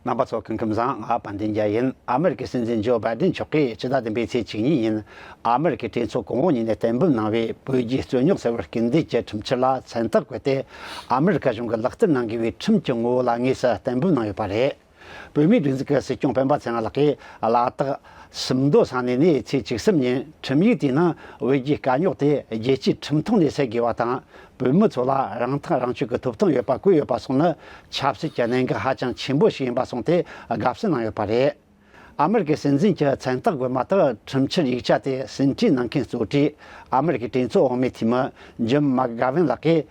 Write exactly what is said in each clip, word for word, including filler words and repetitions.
རྣམ་པ་ཚོ་སྐུ་ཁམས་བཟང་། ང་དཔལ་ལྡན་རྒྱལ་ཡིན། ཨ་མེ་རི་ཀའི་སྲིད་འཛིན་ཇོ་བྷའི་ཌེན་མཆོག་གིས་ཕྱི་ཟླ་བདུན་པའི་ཚེས་བཅུ་གཉིས་ཉིན་ཨ་མེ་རི་ཀའི་གྲོས་ཚོགས་གོང་འོག་གཉིས་ནས་གཏན་འབེབས་གནང་བའི་བོད་རྒྱའི་རྩོད་རྙོག་སེལ་བར་སྐུལ་འདེད་ཀྱི་ཁྲིམས་འཆར་ལ་མཚན་རྟགས་བཀོད་དེ། ཨ་མེ་རི་ཀ་གཞུང་གིས་ལག་བསྟར་གནང་དགོས་པའི་ཁྲིམས་ཀྱི་ངོ་བོ་ལ་དངོས་སུ་གཏན་འབེབས་གནང་ཡོད་པ་རེད། བོད་མིའི་སྒྲིག་འཛུགས་ཀྱི་སྲིད་སྐྱོང་སྤེན་པ་ཚེ་རིང་ལགས་ཀྱིས་ལ་དྭགས་སུམ་མདོ་ས་གནས་ནས་ཚེས་བཅུ་གསུམ་ཉིན་ཁྲིམས་ཡིག་དེའི་ནང་བོད་རྒྱའི་དཀའ་རྙོག་དེ་རྒྱལ་སྤྱིའི་ཁྲིམས་ཐོག་ནས་སེལ་དགོས་པ་དང་། བོད་མི་ཚོ་ལ་རང་ཐག་རང་གཅོད་ཀྱི་ཐོབ་ཐང་ཡོད་པ་བཀོད་ཡོད་པ་སོགས་ནི་ཆབ་སྲིད་ཀྱི་གནད་འགག་ཧ་ཅང་ཆེན་པོ་ཞིག་ཡིན་པ་གསུངས་ཏེ་དགའ་བསུ་གནང་ཡོད་པ་རེད། ཨ་མེ་རི་ཀའི་སྲིད་འཛིན་གྱི་མཚན་རྟགས་དགོས་མ་ཐག་ཁྲིམས་འཆར་ཡིག་ཆ་དེ་ཟིན་བྲིས་གནང་མཁན་གཙོ་གྲས་ཨ་མེ་རི་ཀའི་གྲོས་ཚོགས་འོག་མའི་འཐུས་མི་ཇིམ་མག་གྷ་ཝིན་ལགས་ཀྱིས།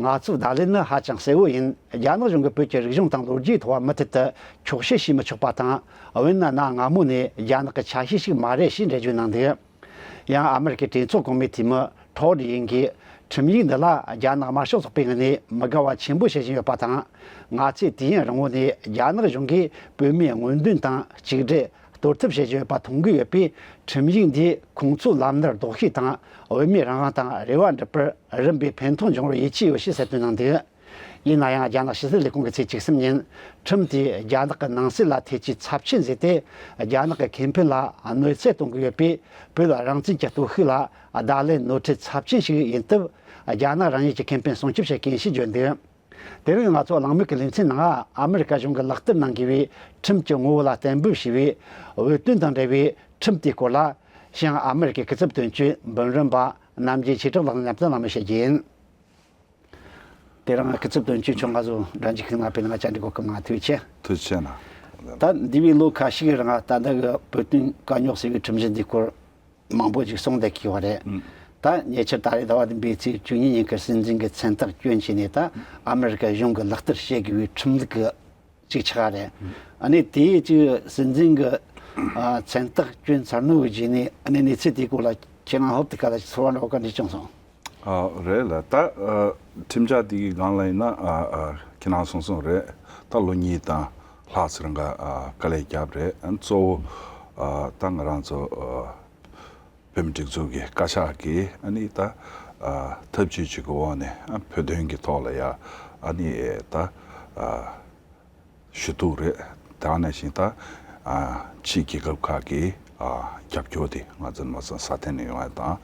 ང་ཚོའི་བརྡ་ལན་ནི་ཧ་ཅང་གསལ་བོ་ཡིན། རྒྱ་ནག་གཞུང་གིས་བོད་ཀྱི་རིག་གཞུང་དང་ལོ་རྒྱུས་ཐོག་མུ་མཐུད་དུ་འཁྱོག་བཤད་བྱེད་མི་ཆོག་པ་དང་། འོན་ན་གནའ་སྔ་མོ་ནས་རྒྱ་ནག་གི་ཆ་ཤས་ཤིག་མ་རེད་ཞེས་འགྲེལ་བརྗོད་གནང་འདུག་ཡང་ཨ་མེ་རི་ཀའི་གྲོས་ཚོགས་གོང་མའི་འཐུས་མི་ཁྲོ་ཌི་ཡིན་གྱིས། ཁྲིམས་ཡིག་འདི་ལ་རྒྱ་ནག་དམར་ཤོག་ཚོགས་པའི་ངོས་ནས་མི་དགའ་བ་ཆེན་པོ་བྱེད་བཞིན་ཡོད་པ་དང་། ང་ཚོས་དུས་ཡུན་རིང་བོ་ནས་རྒྱ་ནག་གཞུང་གིས་བོད་མིའི་དངོས་འདུན་དང་གཅིག་སྒྲིལ་གཏོར་ཐབས་བྱེད་བཞིན་ཡོད་པ་མཐོང་གི་ཡོད་པས། ཁྲིམས་ཡིག་འདིས་ཁོང་ཚོའི་ལམ་སྣེར་ལྡོག་ཤེས་དང་། བོད་མིའི་རང་དབང་དང་རེ་བ་འགྲུབ་པར་རིམ་པས་ཕན་ཐོགས་འབྱུང་བར་ཡིད་ཆེས་ཡོད་ཞེས་གསལ་སྟོན་གནང་འདུག་ཡིན་ན་ཡང་། རྒྱ་ནག་ཕྱི་སྲིད་ལས་ཁུངས་ཀྱིས་ཚེས་བཅུ་གསུམ་ཉིན་ཁྲིམས་དེས་རྒྱ་ནག་གི་ནང་སྲིད་ལ་ཐེ་ཇུས་ཚབས་ཆེན་བཟོས་ཏེ། རྒྱ་ནག་གི་ཁེ་ཕན་ལ་གནོད་འཚེ་གཏོང་གི་ཡོད་པས། བོད་རང་བཙན་གྱི་སྟོབས་ཤུགས་ལ་བརྡ་ལན་ནོར་འཁྲུལ་ཚབས་ཆེན་ཞིག་ཡིན་སྟབས། རྒྱ་ནག་རང་ཉིད་ཀྱི་ཁེ་ཕན་སྲུང་སྐྱོབ་བྱེད་མཁན་ཞེས་བརྗོད་འདུག་དེ་རིང་ང་ཚོ་གླེང་མོལ་གྱི་ལེ་ཚན་ནང་ཨ་མེ་རི་ཀ་གཞུང་གིས་ལག་བསྟར་གནང་དགོས་པའི་ཁྲིམས་ཀྱི་ངོ་བོ་ལ་གཏན་འབེབས་བྱས་པའི་བོད་དོན་དང་འབྲེལ་བའི་ཁྲིམས་དེའི་སྐོར་ལ། ཞིང་ཨ་མེ་རི་ཀའི་སྐུ་ཚབ་དོན་གཅོད་འབུམ་རམས་པ་རྣམ་རྒྱལ་ཆོས་གྲགས་ལགས་ནས་གནས་ཚུལ་གླེང་མོལ་བྱེད་རྒྱུ་ཡིན། དེ་རིང་སྐུ་ཚབ་དོན་གཅོད་མཆོག་ང་ཚོ་འདྲ་འཇིགས་ཁུལ་ནང་ཕེབས་ནས་བཅར་འདྲི་གོ་སྐབས་གནང་བ་ཐུགས་རྗེ་ཆེ། ཐུགས་རྗེ་ཆེ་གནང་། ད་འདས་པའི་ལོ་ཁ་ཤས་ཀྱི་རིང་ད་ལྟ་གི་བོད་དོན་དཀའ་རྙོག་སེལ་བའི་ཁྲིམས་གཞི་འདིའི་སྐོར་མང་པོ་ཞིག་གསུངས་བསྡད་ཀྱི་ཡོད་རེད། ཨང་། ད་ཉེ་ཆར་ད་རེས་ཟླ་བ་བདུན་པའི་ཚེས་བཅུ་གཉིས་ཉིན་གྱི་སྲིད་འཛིན་གྱི་མཚན་རྟགས་བསྐྱོན་བྱས་ནས། ད་ཨ་མེ་རི་ཀ་གཞུང་གིས་ལག་བསྟར་བྱེད་དགོས་པའི་ཁྲིམས་ལུགས་ཀྱི་ཅིག་ཆགས་རེད། ཨ་ནི་དེའི་ཅིག་སྲིད་འཛིན་གྱི་ཨ་མཚན་རྟགས་བསྐྱོན་ཚར་ནོ་གི་རྗེས་ནས། ཨ་ནི་གནས་ཚུལ་དེའི་སྐོར་ལ་ཁྱེད་རང་ཧོབ་ཏེ་ག་ལ་ཚོར་བ་འདྲ་བོ་ག་འདྲ་བྱུང་སོང་། ཨ། རེད་ལ། ད་ཨ་ཁྲིམས་འཆར་དེ་གི་སྒང་ལ་ཡིན་ན། ཨ་ཨ་ཁྱེད་རང་གསུངས་སོང་རེད། ད་ལོ་གཉིས་དང་ལྷག་ཙམ་རིང་ག་ཨ་དཀའ་ལས་བརྒྱབ་རེད། ཨ་གཙོ་བོ་ཨ་ད་ང་རང་ཚོ་ཨ་བོད་མི་སྒྲིག་འཛུགས་ཀྱི་བཀའ་ཤག་གིས་ཨ་ནི་ད་ཨ་ཐབས་ཇུས་ཅིག་གི་འོག་ནས། ཨ་བོད་དོན་གྱི་ཐོག་ལ་ཡ་ཨ་ནི་ད་ཨ་ཞུ་གཏུག་རེད། དེ་ག་ནང་བཞིན་ད་ཨ་ཕྱིའི་རྒྱལ་ཁབ་ཁག་གི་ཨ་རྒྱབ་སྐྱོར་དེ་ང་ཚོ་མ་ཚང་ས་ཐན་ནས་ཡོང་ཡ་དང་།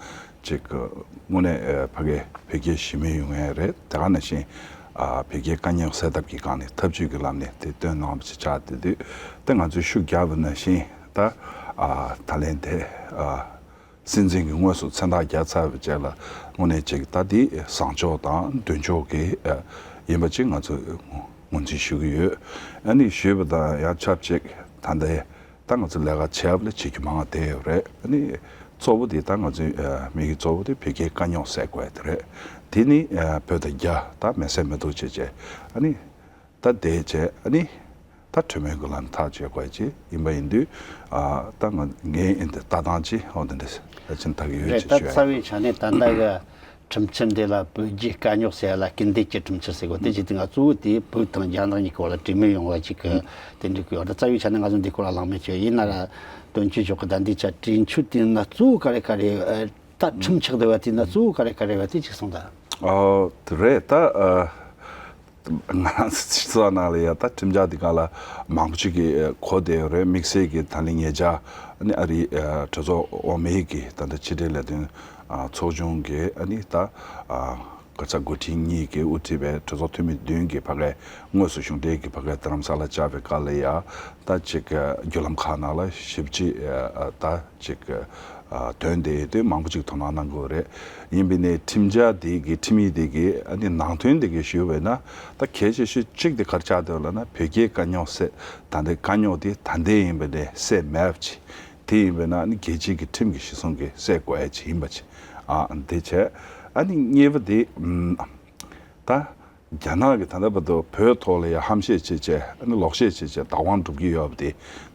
ཅིག་དངོས་གནས་ཨ་ཕ་གི་བོད་རྒྱའི་གཞིས་མི་ཡོང་ཡ་རེད། དེ་ག་ནང་བཞིན་ཨ་བོད་རྒྱའི་དཀའ་རྙོག་སེལ་ཐབས་ཀྱི་སྒང་ནས་ཐབས་ཇུས་ཀྱི་ལམ་ནས་དེ་བཏོན་གནང་བ་ཞིག་ཆགས་བསྡད་དུས། དེ་ང་ཚོས་ཤུགས་རྒྱབ་པ་ནང་བཞིན་ད་ཨ་ད་ལན་དེ་ཨ་སྲིད་འཛིན་གྱིས་དངོས་སུ་མཚན་རྟགས་བརྒྱབ་ཚར་བའི་རྗེས་ལ། དངོས་གནས་ཅིག་ད་འདི་བཟང་ཕྱོགས་དང་མདུན་ཕྱོགས་ཀྱི་ཨ་ཡིན་པ་ཅིག་ང་ཚོས་ངོས་འཛིན་ཞུ་གི་ཡོད། ཨ་ནི་ཞུས་པ་དང་ཡང་ཆབས་ཅིག་ད་ལྟའི་ད་ང་ཚོ་ལས་ཀ་བྱས་པ་ལ་བྱེད་རྒྱུ་མང་བ་དེ་ཡོད་རེད། ཨ་ནི་གཙོ་བོ་དེ་ད་ང་ཚོའི་ཨ་དམིགས་ཡུལ་གཙོ་བོ་དེ་བོད་རྒྱའི་དཀའ་རྙོག་སེལ་དགོས་དེ་རེད། དེ་ནི་ཨ་བོད་དང་རྒྱ་ད་མི་སེར་མི་འདུག་བྱས་བྱས། ཨ་ནི་ད་དེ་བྱས། ཨ་ནི་ད་གྲོས་མོལ་གྱི་ལམ་ཐག་གཅོད་དགོས་ཀྱི་ཡིན་པ་ཡིན་དུས། ཨ་ད་ང་ངའི་ཨེ་འདི་ལྟ་སྟངས་ཅིག་འོ་འདི་འདྲ་ཕལ་ཆེར་ད་གི་ཡོད་རེད། ཅེས་ད་ཞུ་ཡ་རྩ་ཡིན། བའི་ཆ་ནས་ད་ལྟ་གི་ཁྲིམས་འཆར་འདི་ལ་བོད་རྒྱའི་དཀའ་རྙོག་སེལ་ཡ་ལ་སྐུལ་འདེད་ཀྱི་ཁྲིམས་འཆར་ཟེར་གོ། དེ་ཅི་སྟེ་ང་གཙོ་བོ་དེ་བོད་དང་རྒྱ་ནག་གཉིས་ཀྱི་བར་ལ་གྲོས་མོལ་ཡོང་བ་ཅིག་གི་དེ་འདྲ་གི་ཡོད་རེད། རྩ་བའི་ཆ་ནས་ང་ཚོ་འདི་སྐོར་ལ་གླེང་མོལ་བྱས། ཡིན་ན་ར་དོན་གཅོད་མཆོག་གི་ད་འདི་ཆ་གྲོས་ཆོད་དེ་ན་གཙོ་བོ་ག་རེ་ག་རེ། ཨ་ད་ཁྲིམས་ཆགས་བསྡད་པ་དེ་ན་གཙོ་བོ་ག་རེ་ག་རེ་བ་དེ་ཅིག་གསུངས་དང་། ཨོ་དེ་རེད། ད་ཨ་ང་རང་ཚོ་སྤྱི་ཚོགས་ནང་ལ་ཡ་ད་ཁྲིམས་འཆར་འདི་སྒང་ལ་མང་པོ་ཅིག་གིས་གོ་བསྡད་ཡོད་རེད། དམིགས་བསལ་གྱི་ད་ལན་ཉེ་ཆར་ཨ་ནི་ཨ་རིའི་ཨ་གྲོས་ཚོགས་འོག་མའི་གི་ད་ལྟ་ཕྱི་འབྲེལ་ལས་དོན་ཨ་ཚོགས་ཆུང་གི་ཨ་ནི་ད་ཨ་ག་ས་འགོ་ཁྲིད་གཉིས་ཀྱིས་དབུ་ཁྲིད་པའི་གྲོས་ཚོགས་འཐུས་མི་བདུན་གྱིས་ཕ་གིར་དངོས་སུ་གཞུང་འབྲེལ་གྱི་ཕ་གིར་རྡ་རམ་ས་ལ་བཅར་བའི་སྐབས་ལ་ཡ། ད་ཅིག་བརྒྱུད་ལམ་ཁག་ནང་ལ་ཞིབ་དཔྱད་ཨ་ད་ཅིག་ཨ་དོན་དེ་དོན་མང་པོ་ཅིག་དོ་སྣང་གནང་དགོས་རེད། ཡིན་པས་ནས་ཁྲིམས་འཆར་དེ་གི་ཁྲིམས་ཡིག་དེ་གི་ཨ་ནི་ནང་དོན་དེ་གི་ཞུས་པས་ན། ད་གལ་ཆེ་ཤོས་གཅིག་དེ་ག་རེ་ཆགས་བསྡད་ཡོད་ལབ་ན། བོད་རྒྱའི་དཀའ་རྙོག་སེལ། ད་ལྟའི་དཀའ་རྙོག་དེ་ད་ལྟའི་ཡིན་པས་ནས་སེལ་མེད་པ་ཅིག་དེ་ཡིན་པས་ན་ཨ་ནི་རྒྱལ་སྤྱིའི་གི་ཁྲིམས་ཀྱི་གཞི་བཟུང་གི་སེལ་དགོས་ཡ་ཅིག་ཡིན་པ་ཅིག་ཨ་དེ་བྱས། ཨ་ནི་གཉིས་པ་དེ་ཨམ་ད། རྒྱ་ནག་གིས་ད་ལྟ་བར་དུ་བོད་ཐོག་ལ་ཡ་ཧམ་བཤད་བྱས་བྱས། ཨ་ནི་ལོག་བཤད་བྱས་བྱས་བདག་དབང་སྒྲུབ་ཀྱི་ཡོད་པ་དེ།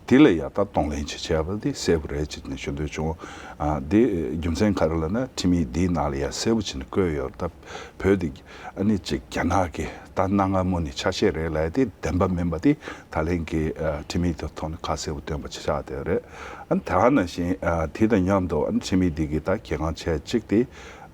དེ་ལ་ཡ་ད་གདོང་ལེན་བྱེད་བྱས་པ་དེ་གསལ་པོ་རེད་ཅེས་ནས་ཞུ་འདོད་བྱུང་། ཨ་དེ་རྒྱུ་མཚན་ག་རེ་ལབ་ན། ཁྲིམས་ཡིག་འདིའི་ནང་ལ་ཡ་གསལ་པོ་བྱས་ནས་བཀོད་ཡོད་རེད། ད་བོད་དེ་ཨ་ནི་ཅིག་རྒྱ་ནག་གི་ད་གནའ་སྔ་མོ་ནས་ཆ་ཤས་རེད་ལབ་ཡ་དེ་བདེན་པ་མིན་པ་དེ་ད་ལན་གྱི་ཨ་ཁྲིམས་ཡིག་དེ་ཐོག་ནས་ཁ་གསལ་པོ་བཏོན་པ་ཆགས་བསྡད་ཡོད་རེད། ཨ་ནི་དེ་ག་ནང་བཞིན་ཨ་དེ་དང་མཉམ་དུ་ཨ་ནི་ཁྲིམས་ཡིག་འདི་གི་ད་གལ་འགངས་ཆེ་གཅིག་དེ་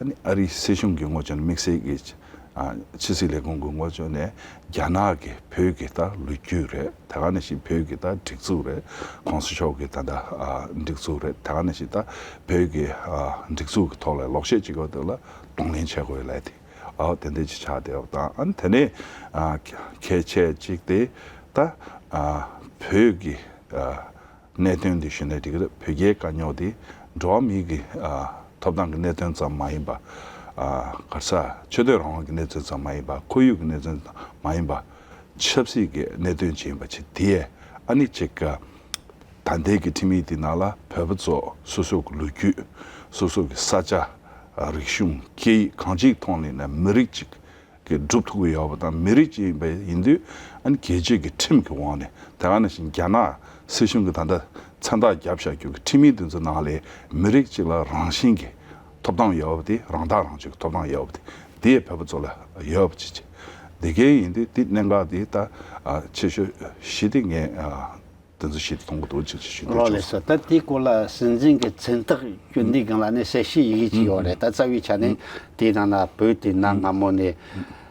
ཨ་ནི་ཨ་རིའི་སྲིད་གཞུང་གི་ངོས་ཀྱང་དམིགས་བསལ་གྱི་ ཕྱི་སྲིད་ལས་ཁུངས་ཀྱི་ངོས་ཕྱོགས་ནས་རྒྱ་ནག་གི་བོད་ཀྱི་ད་ལོ་རྒྱུས་རེད། དེ་ག་ནང་བཞིན་བོད་ཀྱི་ད་སྒྲིག་འཛུགས་རེད། གོང་ས་མཆོག་གི་ད་ད་སྒྲིག་འཛུགས་རེད། དེ་ག་ནང་བཞིན་ད་བོད་ཀྱི་སྒྲིག་འཛུགས་ཀྱི་ཐོག་ལ་ལོག་བཤད་བྱེད་དགོས་དེ་ལ་གདོང་ལེན་བྱེད་དགོས་ལབ་དེ། ཨོ་དེ་འདྲ་ཅིག་ཆགས་བསྡད་ཡོད་པ་དང་། ཨ་ནི་དེ་ནས་ཨ་གལ་ཆེ་གཅིག་དེ་ད་ཨ་བོད་ཀྱི་ཨ་གནད་དོན་འདི་ཞུས་ན་འགྲིག་གི་རེད། བོད་རྒྱའི་དཀའ་རྙོག་འདི་འགྲོ་བ་མིའི་གི་ཨ་ཐོབ་ཐང་གི་གནད་དོན་ཙམ་མ་ཡིན་པ། ཨ་ག་རེ་ཟེར། ཆོས་དད་རང་དབང་གི་གནད་དོན་ཙམ་མ་ཡིན་པ། ཁོར་ཡུག་གི་གནད་དོན་ཙམ་མ་ཡིན་པ། ཆབ་སྲིད་ཀྱི་གནད་དོན་ཅིག་ཡིན་པ་ཅིག་དེ། ཨ་ནི་ཅིག་ད་ལྟའི་གི་ཁྲིམས་ཡིག་འདི་ནང་ལ་བོད་པ་ཚོ་སོ་སོ་གི་ལོ་རྒྱུས། སོ་སོ་གི་ས་ཆ། རིག་གཞུང་། སྐད་ཡིག་གང་ཅིའི་ཐོག་ནས་ནས་མི་རིགས་ཅིག་གི་སྒྲུབ་ཐུབ་ཀྱི་ཡོད་པ་དང་། མི་རིགས་ཅིག་ཡིན་པ་ཡིན་དུས་ཨ་ནི་རྒྱལ་སྤྱི་གི་ཁྲིམས་ཀྱི་འོག་ནས། དེ་ག་ནང་བཞིན་རྒྱ་ནག་སྲིད་གཞུང་གི་ད་ལྟ་མཚན་རྟགས་བརྒྱབ་བཞག་རྒྱུ་གི་ཁྲིམས་ཡིག་འདི་ཚོ་ནང་ལས་མི་རིགས་གཅིག་ལ་རང་བཞིན་གྱི་ཐོབ་ཐང་ཡོད་པ་དེ། རང་ཐག་རང་གཅོད་ཀྱི་ཐོབ་ཐང་ཡོད་པ་དེ། དེ་བོད་པ་ཚོ་ལ་ཡོད་པ་ཅིག་ཅིག་འདི་གའི་ཡིན་དུས་དེ་གནད་འགག་དེ་ད་ཨ་ཆེ་ཤོས་ཤིག་དེ་ངས་ཨ་དེ་ཚོ་ཞིག་མཐོང་གི་འདུག་ཅེས་ཞུ་འདོད་རོགས་ལས་བྱུང་སོང་། སོ། ད་དེའི་སྐོར་ལ་སྲིད་འཛིན་གྱི་མཚན་རྟགས་སྐྱོན་དེའི་སྒང་ལ་ནི་གསལ་བཤད་ཡི་གེ་ཅིག་ཡོད་རེད། ད་རྩ་བའི་ཆ་ནས་དེའི་ནང་ན་བོད་དེ་གནའ་སྔ་མོ་ནས་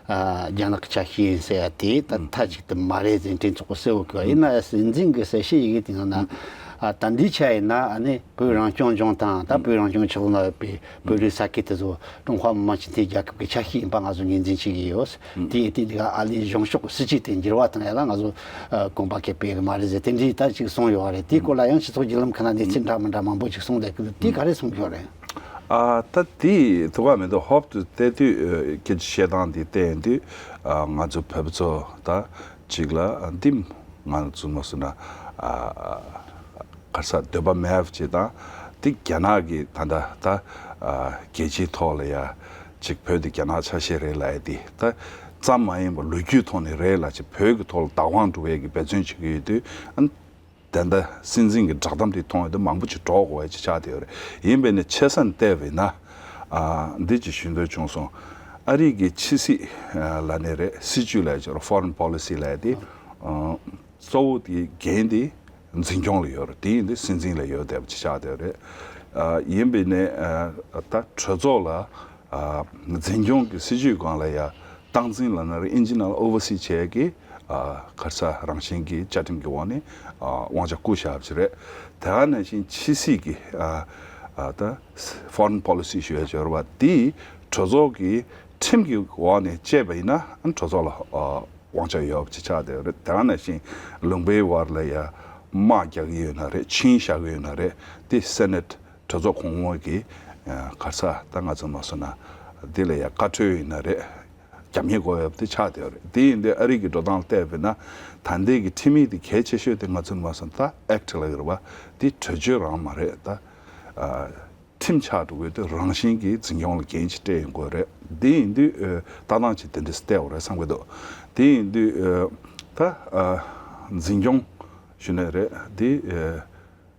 ཨ་རྒྱ་ནག་གི་ཆ་ཤས་ཡིན་ཟེར་ཡ་དེ་ད་མཐའ་གཅིག་ཏུ་མ་རེད་ཟེར་གྲོས་ཚོགས་ཀྱིས་གསལ་བོ་བཀོད། ཡིན་ན་ཡང་སྲིད་འཛིན་གྱི་གསལ་བཤད་ཡི་གེ་དེའི་ནང་ན་ཨ་ད་འདིའི་ཆ་ཡིན་ན་ཨ་ནི་བོད་རང་སྐྱོང་ལྗོངས་དང་ད་བོད་རང་སྐྱོང་ཕྱོགས་ལ་ཡོད་པའི་བོད་རིགས་ས་ཁུལ་དེ་ཚོ་ཀྲུང་ཧྭ་མི་དམངས་སྤྱི་མཐུན་རྒྱལ་ཁབ་ཀྱི་ཆ་ཤས་ཡིན་པ་ང་ཚོ་ངོས་འཛིན་བྱེད་ཀྱི་ཡོད། དེའི་སྟེང་དེ་ག་ཨ་ལི་གཞུང་ཕྱོགས་སྲིད་ཇུས་དེ་འགྱུར་བ་བཏང་ཡ་ལ་ང་ཚོ་ཨ་དགོངས་པ་འཁེལ་པའི་མ་རེད་ཟེར་དེ་འདྲའི་ད་ཅིག་གསུངས་ཡོད་རེད། དེའི་སྐོར་ལ་ཡང་སྤྱི་ཚོགས་བརྒྱུད་ལམ་ཁག་ན་གནས་ཚུལ་འདྲ་མི་འདྲ་མང་པོ་ཅིག་གསུངས་བསྡད་ཀྱི་འདུག་དེ་ག་རེ་གསུངས་ཡོད་རེད། ཨ་ད་དེ་ཐུགས་ཁག་མི་འདུག་ཧོབ་ཏེ་བལྟས་དུས་ཨ་སྐད་ཆ་བཤད་སྟངས་དེ་བལྟས་དུས་ཨ་ང་ཚོ་བོད་པ་ཚོ་ད་ཅིག་ལ་ཨ་འདི་ང་ཚོ་མ་སོང་ན་ཨ། ག་རེ་ཟེར། འདོད་པ་མེད་པ་ཅིག་དང་། དེ་རྒྱ་ནག་གིས་ད་ལྟ་ད་ཨ་རྒྱལ་སྤྱིའི་ཐོག་ལ་ཡ་ཅིག་བོད་དེ་རྒྱ་ནག་ཆ་ཤས་རེད་ལབ་ཡ་དེ་ད་ཙམ་མ་ཡིན་པར་ལོ་རྒྱུས་ཐོག་ནས་རེད་ལབ་ཅིག་བོད་ཀྱི་ཐོག་ལ་བདག་དབང་སྒྲུབ་ཡས་ཀྱི་འབད་བརྩོན་བྱེད་ཀྱི་ཡོད་དུས། ཨ་ནི་ད་ལྟ་སྲིད་འཛིན་གྱི་བསྒྲགས་གཏམ་དེ་མཐོང་ཡོད་དུས་མང་པོ་ཅིག་འདྲོག་དགོས་ཡ་ཅིག་ཆགས་བསྡད་ཡོད་རེད། ཡིན་པས་ན་ཆེ་ས་ནས་བལྟས་པས་ན་ཨ་འདི་ཅིག་ཞུ་འདོད་བྱུང་སོང་། ཨ་རི་གི་ཕྱི་སྲིད་ཨ་ལབ་ནའི་རེད། སྲིད་ཇུས་ལབ་ཡ་ཅིག་རེད། ཕོ་རེན་པོ་ལི་སི་ལབ་ཡ་དེ་ཨ་གཙོ་བོ་དེའི་འགན་དེ་འཛིན་སྐྱོང་ལ་ཡོད་རེད། དེ་ཡིན་དུས་སྲིད་འཛིན་ལ་ཡོད་བསྡད་པ་ཅིག་ཆགས་བསྡད་རེད། ཨ་ཡིན་པས་ནས་ཨ་ད་གྲོས་ཚོགས་ལ་ཨ་འཛིན་སྐྱོང་གི་སྲིད་ཇུས་སྒང་ལ་ཡ་སྟངས་འཛིན་ལབ་ན་རེད། ཨིན་ཇི་ནང་ལ་ཨོ་ཝར་སི་བྱེད་ཀྱི་ཨ་ག་རེ་ཟེར། རང་བཞིན་གྱི་བཅའ་ཁྲིམས་ཀྱི་འོག་ནས་ཨ་དབང་ཆ་བསྐུར་བཞག་པ་ཅིག་རེད། དེ་ག་ནང་བཞིན་ཕྱི་སྲིད་ཀྱི་ཨ་ཨ་ད་ཕོ་རེན་པོ་ལི་སི་ཞུ་ཡ་ཅིག་ཡོད་རེད་པ། དེ་གྲོས་ཚོགས་ཀྱི་ཁྲིམས་ཀྱི་འོག་ནས་བཅད་པ་ཡིན་ན་ཨ་གྲོས་ཚོགས་ལ་ཨ། དབང་ཆ་ཡོད་པ་ཅིག་ཆགས་བསྡད་ཡོད་རེད། དེ་ག་ནང་བཞིན་ལུང་པའི་བར་ལ་ཡ་དམག་རྒྱག་གི་ཡོད་ན་རེད། ཆིངས་བཞག་གི་ཡོད་ན་རེད། དེ་སེ་ནེ་ཊི་གྲོས་ཚོགས་གོང་འོག་གི་ཨ་ག་རེ་ཟེར། ད་ང་ཚོ་མ་སོང་ན་དེ་ལ་ཡ་བཀའ་འཁྲོལ་ཡིན་ན་རེད། རྒྱབ་གཉེར་དགོས་ཡོད་པ་དེ་ཆགས་བསྡད་ཡོད་རེད། དེ་ཡིན་དུས་ཨ་རི་གི་འགྲོ་སྟངས་ལ་བལྟས་པས་ན་ད་ལྟའི་གི་ཁྲིམས་ཡིག་དེ་གལ་ཆེ་ཤོས་དེ་ང་ཚོ་མ་སོང་ད་ཨེག་ཊི་ལབ་ཀྱི་རེད་པ། དེ་གྲོས་ཆོད་རང་མ་རེད། ད་ཨ། ཁྲིམས་ཆགས་འགྲོ་དགོས་དུས་རང་བཞིན་གྱིས་འཛིན་སྐྱོང་ལ་འགན་ཅིག་སྤྲད་ཡོང་དགོས་རེད། དེ་ཡིན་དུས་ཨ་ལྟ་སྟངས་ཅིག་དེ་འདྲས་བལྟས་པ་རེད་བསམ་གྱི་འདུག་དེ་ཡིན་དུས་ཨ་ད་ཨ་འཛིན་སྐྱོང་ཞུ་ནས་རེད། དེ་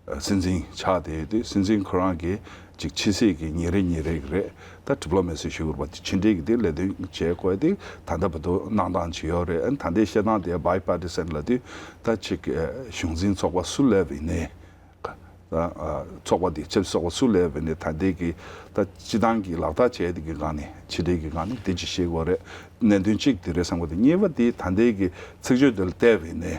ཨ་སྲིད་འཛིན་ཆགས་བསྡད་ཡོད་དུས་སྲིད་འཛིན་ཁོ་རང་གིས་ཅིག་ཕྱི་སྲིད་ཀྱི་ཉིན་རེ་ཉིན་རེ་གི་རེད། ད་ཌི་པི་ལོ་མེ་སི་ཞུ་དགོས་པ་དེ་ཕྱི་འབྲེལ་གྱི་དེ་ལས་དོན་བྱེད་དགོས་དེ་ད་ལྟ་བར་དུ་གནང་སྟངས་ཅིག་ཡོད་རེད། ཨ་ནི་ད་ལྟའི་བཤད་སྟངས་དེ་བྷའི་པར་ཊི་སན་ལབ་དུས་ད་ཅིག་ཨ་གཞུང་འཛིན་ཚོགས་པ་སུ་སླེབས་ཡིན་ནའི། ད་ཨ་ཚོགས་པ་འདི་ཆབ་སྲིད་ཚོགས་པ་སུ་སླེབས་པ་ནས་ད་ལྟའི་གི་ད་སྤྱི་བཏང་གི་ལག་བསྟར་བྱས་དེ་གི་སྒང་ནས་ཕྱི་འབྲེལ་གྱི་སྒང་ནས་དེ་ཅིག་ཤེས་དགོས་རེད། གནད་དོན་གཅིག་དེ་རེད་བསམ་གྱི་འདུག་གཉིས་པ་དེ་ད་ལྟའི་གི་ཚིག་བརྗོད་དེ་ལ་བལྟས་པ་ཡིན་ནའི་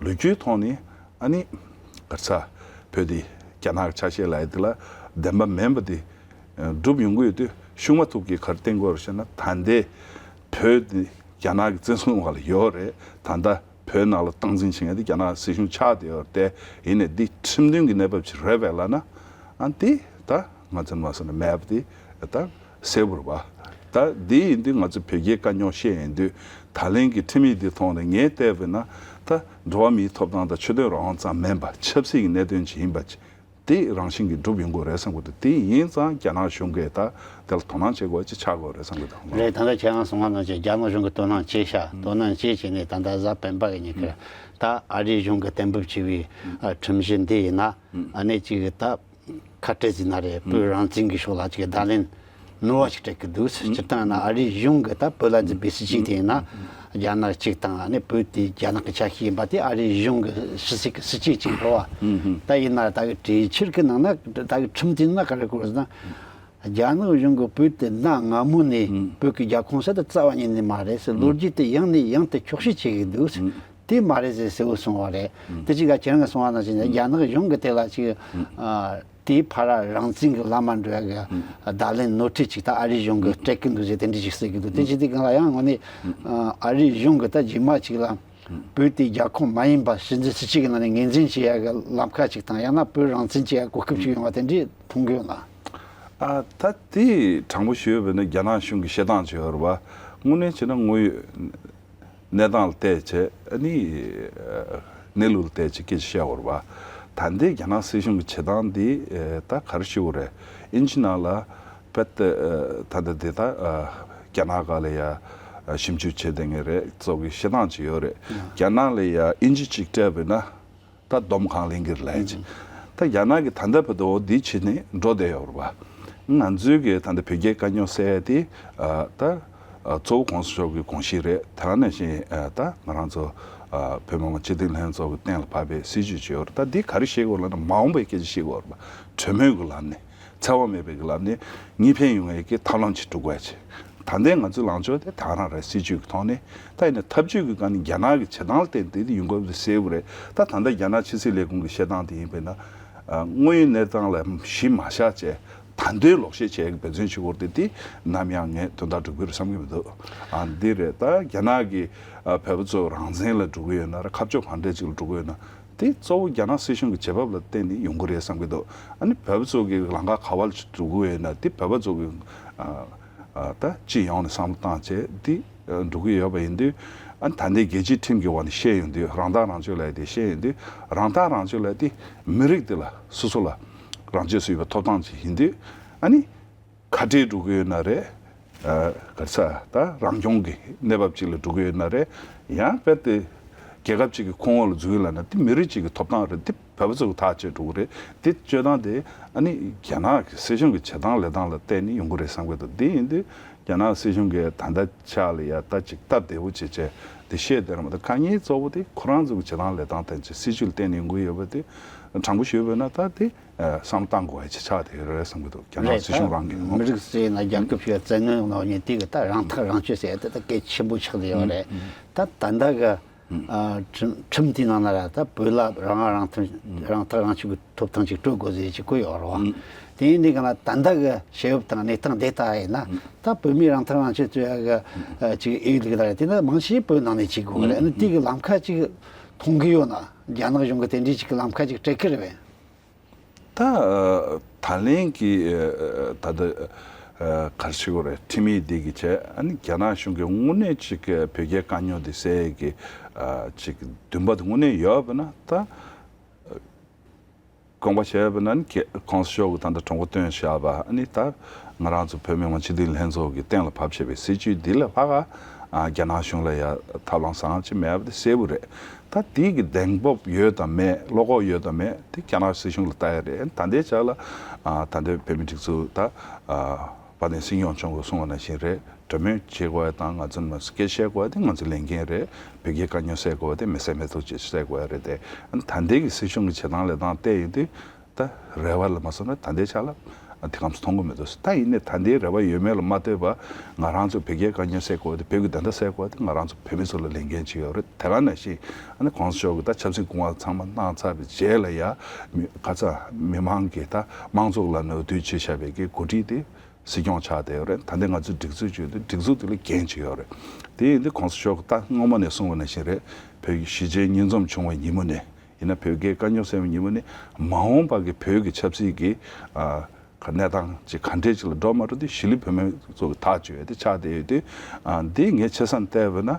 ལོ་རྒྱུས་ཐོག་ནས་ཨ་ནི་ག་རེ་ཟེར། བོད་དེ་རྒྱ་ནག་གི་ཆ་ཤས་ལབ་ཡ་དེ་ལ་བདེན་པ་མིན་པ་དེ་སྒྲུབ་ཡོང་གི་ཡོད་དུས་ཤུགས་མ་ཐུབ་ཀྱིས་ག་རེ་བསྟན་དགོས་རེད་ཟེར་ན། ད་ལྟའི་བོད་དེ་རྒྱ་ནག་གི་བཙན་བཟུང་འོག་ལ་ཡོད་རེད། ད་ལྟ་བོད་ནང་ལ་སྟངས་འཛིན་བྱེད་མཁན་དེ་རྒྱ་ནག་སྲིད་གཞུང་ཆགས་བསྡད་ཡོད་རེད་དེ། ཡིན་ནའི་འདི་ཁྲིམས་མཐུན་གྱི་གནས་བབ་ཅིག་རེད་པས་ལབ་ན། ཨ་འདི་ད་ང་ཚོ་མ་སོང་ན་མེད་པ་དེ་ད་གསལ་པོ་རེད་པ། ད་འདི་ཡིན་དུས་ང་ཚོ་བོད་རྒྱའི་དཀའ་རྙོག་བཤད་ཡིན་དུས་ད་ལན་གྱི་ཁྲིམས་ཡིག་འདི་ཐོག་ནས་ངས་བལྟས་པས་ན་ད་འགྲོ་བ་མིའི་ཐོབ་ཐང་དང་ཆོས་དད་རང་དབང་ཙམ་མིན་པ་ཆབ་སྲིད་ཀྱི་གནད་དོན་ཅིག་ཡིན་པ་ཅིག་དེ་རང་བཞིན་གྱིས་འགྲུབ་ཡོང་གི་རེད་བསམ་གྱི་འདུག་དེ་ཡིན་ཙང་རྒྱ་ནག་གཞུང་གིས་ད་དེ་ལ་དོ་སྣང་བྱེད་དགོས་ཅིག་ཆགས་དགོས་རེད་བསམ་གྱི་འདུག་རེད། ད་ལྟ་ཁྱེད་རང་གསུངས་པ་ནང་བཞིན་རྒྱ་ནག་གཞུང་གིས་དོ་སྣང་བྱས་ཤག་དོ་སྣང་བྱས་བྱས་ནས་ད་ལྟ་གཟའ་སྤེན་པ་གི་ཉིན་ཁར་ད་ཨ་རིའི་གཞུང་གིས་གཏན་འབེབས་བྱས་པའི་ཨ་ཁྲིམས་གཞི་འདི་ཡིན་ན་ཨ་ནི་ཅིག་ད་ཁ་བྲལ་ཟིན་ན་རེད། བོད་རང་བཙན་གྱི་ཕྱོགས་ལ་ཅིག་བརྡ་ལན་ནོར་བ་ཞིག་སྤྲད་ཀྱི་འདུག་སྤྱིར་བཏང་ན་ཨ་རིའི་གཞུང་གིས་ད་བོད་ལ་འཛིན་པའི་སྲིད་བྱུས་དེ་ཡིན་ན་རྒྱ་ནག་གཅིག་དང་ཨ་ནི་བོད་དེ་རྒྱ་ནག་གི་ཆ་ཤས་ཡིན་པ་དེ་ཨ་རིའི་གཞུང་གི་ཕྱི་སྲིད་ཀྱི་སྲིད་བྱུས་ཅིག་རེད་བ། ད་ཡིན་ན་ད་གི་གྲོས་ཆོད་ཀྱི་ནང་ན་ད་གི་ཁྲིམས་དེ་ནང་ན་ག་རེ་བཀོད་ཟེར་ན། རྒྱ་ནག་གཞུང་གིས་བོད་དེ་གནའ་སྔ་མོ་ནས་ཨང་། བོད་ཀྱི་རྒྱལ་ཁོངས་སུ་དེ་རྩ་བ་ཉིད་ནས་མ་རེད་ཟེར། ཨང་། ལོ་རྒྱུས་དེ་ཡང་ནས་ཡང་དུ་འཁྱོག་བཤད་བྱེད་ཀྱི་འདུག་ཟེར། ཨང་། དེ་མ་རེད་ཟེར་གསལ་བོ་གསུངས་པ་རེད། ཨང་། དེ་གཅིག་ག་ཁྱེད་རང་གིས་གསུངས་པ་ནང་བཞིན་ཨང་། རྒྱ་ནག་གཞུང་གིས་དེ་ལ་ཅིག་ཨང་། ཨ། དེའི་ཕར་རང་བཙན་གྱི་ལམ་མ་འགྲོ་ཡ་གི་ཨང་། བརྡ་ལན་ནོར་འཁྲུལ་ཅིག་ད་ཨ་རིའི་གཞུང་གིས་ཨང་། སྤྲད་ཀྱི་འདུག་ཟེར་དེ་འདྲ་ཅིག་གསལ་གྱི་འདུག་དེ་ཨང་། བྱེད་དུས་སྒང་ལ་ཡང་དངོས་གནས་ཨང་། ཨ་རིའི་གཞུང་གིས་ད་རྗེས་མ་ཅིག་ལ། བོད་དེ་རྒྱལ་ཁོངས་མ་ཡིན་པ་ཕྱི་འཛིན་སྲིད་བྱུས་ཀྱི་ནང་ནས་ངོས་འཛིན་བྱེད་ཡ་གི་ལམ་ཁ་ཅིག་དང་། ཡང་ན་བོད་རང་བཙན་བྱེད་ཡ་གོ་སྐབས་ཅིག་ཡོང་བ་དེ་འདྲས་མཐོང་གི་ཡོད་ན། ཨ། ད་དེ་དྲང་པོ་ཞུས་པ་ཡིན་ན་རྒྱ་ནག་གཞུང་གི་བཤད་སྟངས་ཅིག་ཡོད་རེད་པ། དངོས་གནས་བྱས་ན་དངོས་ཡོད་གནས་སྟངས་ལ་བལྟས་བྱས། ཨ་ནི་གནས་ལུགས་ལ་བལྟས་བྱས་སྐད་ཆ་བཤད་ཡོད་རེད་པ། ད་ལྟའི་རྒྱ་ནག་སྲིད་གཞུང་གི་བྱེད་སྟངས་འདི་ད་ག་རེ་ཞུ་དགོས་རེད། དབྱིན་ཇི་ནང་ལ། བོད་དེ་ད་ལྟ་འདི་ད་རྒྱ་ནག་སྒང་ལ་ཡ་ཞིབ་འཇུག་བྱེད་བསྡད་མཁན་རེད་ཚོ་གི་བཤད་སྟངས་ཅིག་ཡོད་རེད། རྒྱ་ནག་ལ་ཡ་དབྱིན་ཇི་གཅིག་སྤྲད་པ་ཡིན་ན་ད་སྡོམ་གང་ལེན་གྱི་རེད་ལབ་ཅིག་ད་རྒྱ་ནག་གིས་ད་ལྟ་བར་དུ་འོ་འདི་བྱས་ནས་འགྲོ་བསྡད་ཡོད་རེད་པ། ང་ཚོའི་གི་ད་ལྟ་བོད་རྒྱའི་དཀའ་རྙོག་སེལ་ཡ་དེ་ད་གཙོ་བོ་གོང་ས་མཆོག་གི་དགོངས་གཞི་རེད། དེ་ག་ནང་བཞིན་ད་ང་རང་ཚོ་བོད་མི་མང་སྤྱི་འཐུས་ལྷན་ཚོགས་ཀྱི་གཏན་ལ་ཕབ་པའི་སྲིད་ཇུས་ཅིག་ཡོད་རེད། ད་འདི་ག་རེ་བཤད་དགོས་ལབ་ན་མ་འོངས་པའི་སྐད་ཆ་བཤད་དགོས་རེད་པ། གྲོས་མོལ་གྱི་ལམ་ནས། འཚེ་བ་མེད་པའི་གི་ལམ་ནས་གཉིས་ཕན་ཡོང་ཡས་ཀྱི་ཐབས་ལམ་ཅིག་སྒྲུབ་དགོས་ཡ་ཅིག་ད་ལྟའི་ང་ཚོའི་ལངས་ཕྱོགས་དེ་ད་རང་རེད། སྲིད་ཇུས་ཀྱི་ཐོག་ནས། ད་ཡིན་ན་ཐབས་ཇུས་ཀྱི་སྒང་ནས་རྒྱ་ནག་གི་བྱེད་སྟངས་ལ་བརྟེན་ཏེ་དེ་ཡོང་དགོས་པ་དེ་གསལ་པོ་རེད། ད་ད་ལྟ་རྒྱ་ནག་ཕྱི་སྲིད་ལས་ཁུངས་ཀྱི་བཤད་སྟངས་དེ་ཡིན་པས་ན། དངོས་ཡོད་གནས་སྟངས་ལ་གཞི་མ་བཞག་བྱས་ད་འདོད་ལོག་བཤད་བྱས་ཀྱི་འབད་བརྩོན་བྱེད་དགོས་རེད་དེ། དེ་ནམ་ཡང་ངས་དོན་དག་འགྲུབ་ཀྱི་རེད་བསམ་གྱི་མི་འདུག་ཨ། འདི་རེད། ད་རྒྱ་ནག་གིས་བོད་པ་ཚོ་རང་བཙན་ལ་འགྲོ་གི་ཡོད་ན་ར། ཁ་ཕྱོགས་གང་འདྲ་ཅིག་ལ་འགྲོ་གི་ཡོད་ན། དེ་གཙོ་བོ་རྒྱ་ནག་སྲིད་གཞུང་གི་བྱེད་བབ་ལ་བརྟེན་ནས་ཡོང་གི་རེད་བསམ་གྱི་འདུག་ཨ་ནི་བོད་པ་ཚོ་གི་ལམ་ཁ་ག་བ་ལ་འགྲོ་གི་ཡོད་ན་དེ་བོད་པ་ཚོ་གི་ཨ་ཨ་ད་སྤྱི་ཡོངས་ནས་བསམ་བློ་བཏང་བྱས་དེ་འགྲོ་གི་ཡོད་པ་ཡིན་དུས། ཨ་ནི་ད་ལྟའི་རྒྱལ་སྤྱིའི་ཁྲིམས་ཀྱི་འོག་ནས་བཤད་ཡོང་དུས་རང་ཐག་རང་གཅོད་ལབ་ཡ་དེ་བཤད་ཡོང་དུས། རང་ཐག་རང་གཅོད་ལབ་ཡ་དེ་མི་རིགས་དེ་ལ་སོ་སོ་ལ་རང་ཆས་སུ་ཡོད་པའི་ཐོབ་ཐང་ཅིག་ཡིན་དུས། ཨ་ནི། ཁ་བྲལ་འགྲོ་གི་ཡོད་ན་རེད། ཨ། ག་རེ་ཟ། ད་རང་སྐྱོང་གི་གནས་བབ་ཅིག་ལ་འགྲོ་གི་ཡོད་ན་རེད། ཡང་རྦད་དེ་རྒྱལ་ཁབ་ཅིག་གི་ཁོངས་འོག་ལ་འཛུལ་ཡོད་ལབ་ན་དེ་མི་རིགས་ཅིག་གི་ཐོབ་ཐང་རེད། དེ་བོད་པ་ཚོ་གི་ཐག་གཅོད་འགྲོ་གི་རེད། དེ་གཅོད་སྟངས་དེ་ཨ་ནི་རྒྱ་ནག་གི་སྲིད་གཞུང་གི་བྱེད་སྟངས་ལས་སྟངས་ལ་བལྟས་ནས་ཡོང་གི་རེད་བསམ་གི་འདུག་དེ་ཡིན་དུས་རྒྱ་ནག་སྲིད་གཞུང་གིས་ད་ལྟ་ཆ་ལ་ཡ་ད་ཅིག་སྟབས་བདེ་པོ་བྱེད་བྱས་དེ་བཤད་བསྡད་ར་མ་གཏོགས། དཀའ་ངལ་གཙོ་བོ་དེ་ཁོ་རང་ཚོ་གི་བྱེད་སྟངས་ལས་སྟངས་དེ་ཚོ་སྲིད་ཇུས་ལ་བརྟེན་ནས་ཡོང་གི་ཡོད་པ་དེ་དྲང་པོ་ཞུས་པ་ཡིན་ན་ད་དེ། ཨ། བསམ་བློ་གཏང་དགོས་ཡ་ཅིག་ཆགས་བསྡད་ཡོད་རེད་བསམ་གྱི་འདུག་རྒྱ་ནག་རེད། སྲིད་གཞུང་རང་གིས། ད་མི་རིགས་ཟེར་ན་རྒྱལ་ཁབ་ཞིག་བཙན་གནོན་གནང་མཁན་དེ་གི་ད་རང་ཐག་རང་གཅོད་ཟེར་ཡ་དེ་ད་གལ་ཆེན་པོ་ཆགས་བསྡད་ཡོད་རེད། ད་ད་ལྟ་གི། ཨ། ཁྲིམས་ཁྲིམས་དེའི་ནང་ན་ར་ད་བོད་ལ་རང་དབང་རང་ཐག་རང་གཅོད་ཀྱི་ཐོབ་ཐང་ཅིག་སྤྲོད་དགོས་ཟེར་ཅིག་བཀོད་ཡོད་རེད་བ། དེ་ཡིན་དུས་ག་ན་ད་ལྟ་གི་ཞི་བ་དང་གནས་སྟངས་དེ་ལྟ་ཡིན་ན། ད་བོད་མིའི་རང་ཐག་རང་གཅོད་རྩོད་ཡ་གི་ཅིག་ཨེ་ཡོད་ལུགས་ད་རེད། དེ་ནི་རྨང་གཞི་བོད་ནང་ནས་བྱེད་དགོས་རེད། ཨ་ནི་དེ་གི་ལམ་ཁ་ཅིག་མཐོང་གི་ཡོད་ན། རྒྱ་ནག་གཞུང་གིས་དེ་འདྲའི་ཅིག་གི་ལམ་ཁ་ཅིག་སྤྲད་ཀྱི་རེད་པས། ད་ད་ལན་གྱི་ད་ལྟ་ག་རེ་ཞུ་དགོས་རེད། ཁྲིམས་ཡིག་འདི་གི་བྱས། ཨ་ནི་རྒྱ་ནག་གཞུང་གིས་དངོས་གནས་ཅིག་བོད་རྒྱའི་དཀའ་རྙོག་འདི་སེལ་གྱི་ཅིག་འདུན་པ་དེ་དངོས་གནས་ཡོད་པ་ན། ད་དགོངས་པ་བཞེས་པ་ན་ནི་གོང་ས་མཆོག་གིས་ད་ལྟ་གྲོས་འགོ་བཏོན་བཞག་པ། ཨ་ནི་ད་ང་རང་ཚོ་བོད་མི་མང་སྤྱི་འཐུས་ལྷན་ཚོགས་ཀྱིས་གཏན་ལ་ཕབ་བཞག་པའི་སྲིད་ཇུས་འདི་ལས་ལྷག་ག་རྒྱ་ནག་གཞུང་ལ་ཡ་ཐབས་ལམ་བཟང་ཅིག་མེད་པ་དེ་གསལ་པོ་རེད། ད་དེའི་གི་གདེང་སྤོབས་ཡོད་དམ་མེད། བློ་ཁོག་ཡོད་དམ་མེད་དེ་རྒྱ་ནག་སྲིད་གཞུང་ལ་ལྟ་ཡ་རེད། ད་ལྟའི་ཆ་ལ་ད་ལྟའི་བོད་མི་སྒྲིག་འཛུགས་ད་དཔལ་ལྡན་སྲིད་སྐྱོང་མཆོག་གིས་གསུངས་པ་ནང་བཞིན་རེད། གྲོས་མོལ་བྱེད་དགོས་ཡ་དང་ང་ཚོ་མ་སྐད་བཤད་དགོས་ཡ་དེ་ང་ཚོའི་ལས་འགན་རེད། བོད་རྒྱའི་དཀའ་རྙོག་སེལ་དགོས་ཡ་དེ་མི་སེལ་མི་ཐུབ་ཅིག་སེལ་དགོས་ཡ་རེད་དེ། ད་ལྟའི་གི་སྲིད་གཞུང་གི་བྱེད་སྟངས་ལས་སྟངས་བལྟས་ཡོང་དུས། ད་རེ་བ་ལ་མ་སོང་ན་ད་ལྟའི་ཆ་ལ་དེ་གམ་སུ་མཐོང་གི་མི་འདུག་ད་ཡིན་ནའི་ད་ལྟའི་རེ་བ་ཡོད་མེད་ལ་མ་ལྟོས་པར་ང་རང་ཚོ་བོད་རྒྱའི་དཀའ་རྙོག་སེལ་དགོས་ཡ་དེ། བོད་ཀྱི་བདེན་མཐའ་གསལ་དགོས་ཡ་དེ་ང་རང་ཚོ་བོད་མི་ཚོ་ལ་ལས་འགན་ཅིག་ཡོད་རེད། དེ་ག་ནང་བཞིན་ཨ་ནི་གོང་ས་མཆོག་གིས་ད་ཆབ་སྲིད་སྐུ་དབང་ཚང་མ་གནང་ཚར་བའི་རྗེས་ལ་ཡ་མི་ག་ཚ་མི་མང་གི་ད་དམངས་གཙོ་ལམ་ནས་འོས་བསྡུ་བྱས་བཞག་པའི་གི་འགོ་ཁྲིད་དེ་སྲིད་སྐྱོང་ཆགས་བསྡད་ཡོད་རེད། ད་ལྟ་ང་ཚོས་སྒྲིག་འཛུགས་བྱས་ཡོད་དུས་སྒྲིག་འཛུགས་དེ་ལ་འགན་ཅིག་ཡོད་རེད། དེ་ཡིན་དུས་གོང་ས་མཆོག་གིས་ད་སྔོན་མ་ནས་གསུངས་པ་ནང་བཞིན་རེད། བོད་ཀྱི་གཞིས་བྱེས་གཉིས་འཛོམས་བྱུང་བའི་ཉིན་མོ་ནས་ཡིན་ན། བོད་རྒྱའི་དཀའ་རྙོག་སེལ་བའི་ཉིན་མོ་ནས་མ་འོངས་པ་གི་བོད་ཀྱི་ཆབ་སྲིད་ཀྱི་ཨ་གནས་སྟངས་ཅིག་ག་འདྲས་ཅིག་ལ་འགྲོ་མ་འགྲོ་དེ་གཞིས་ལུས་བོད་མི་ཚོ་གིས་ཐག་གཅོད་ཡ་དེ་ཆགས་བསྡད་ཡོད་དུས། ཨ་འདི་ངས་ཆ་ཚང་བལྟས་པ་ན་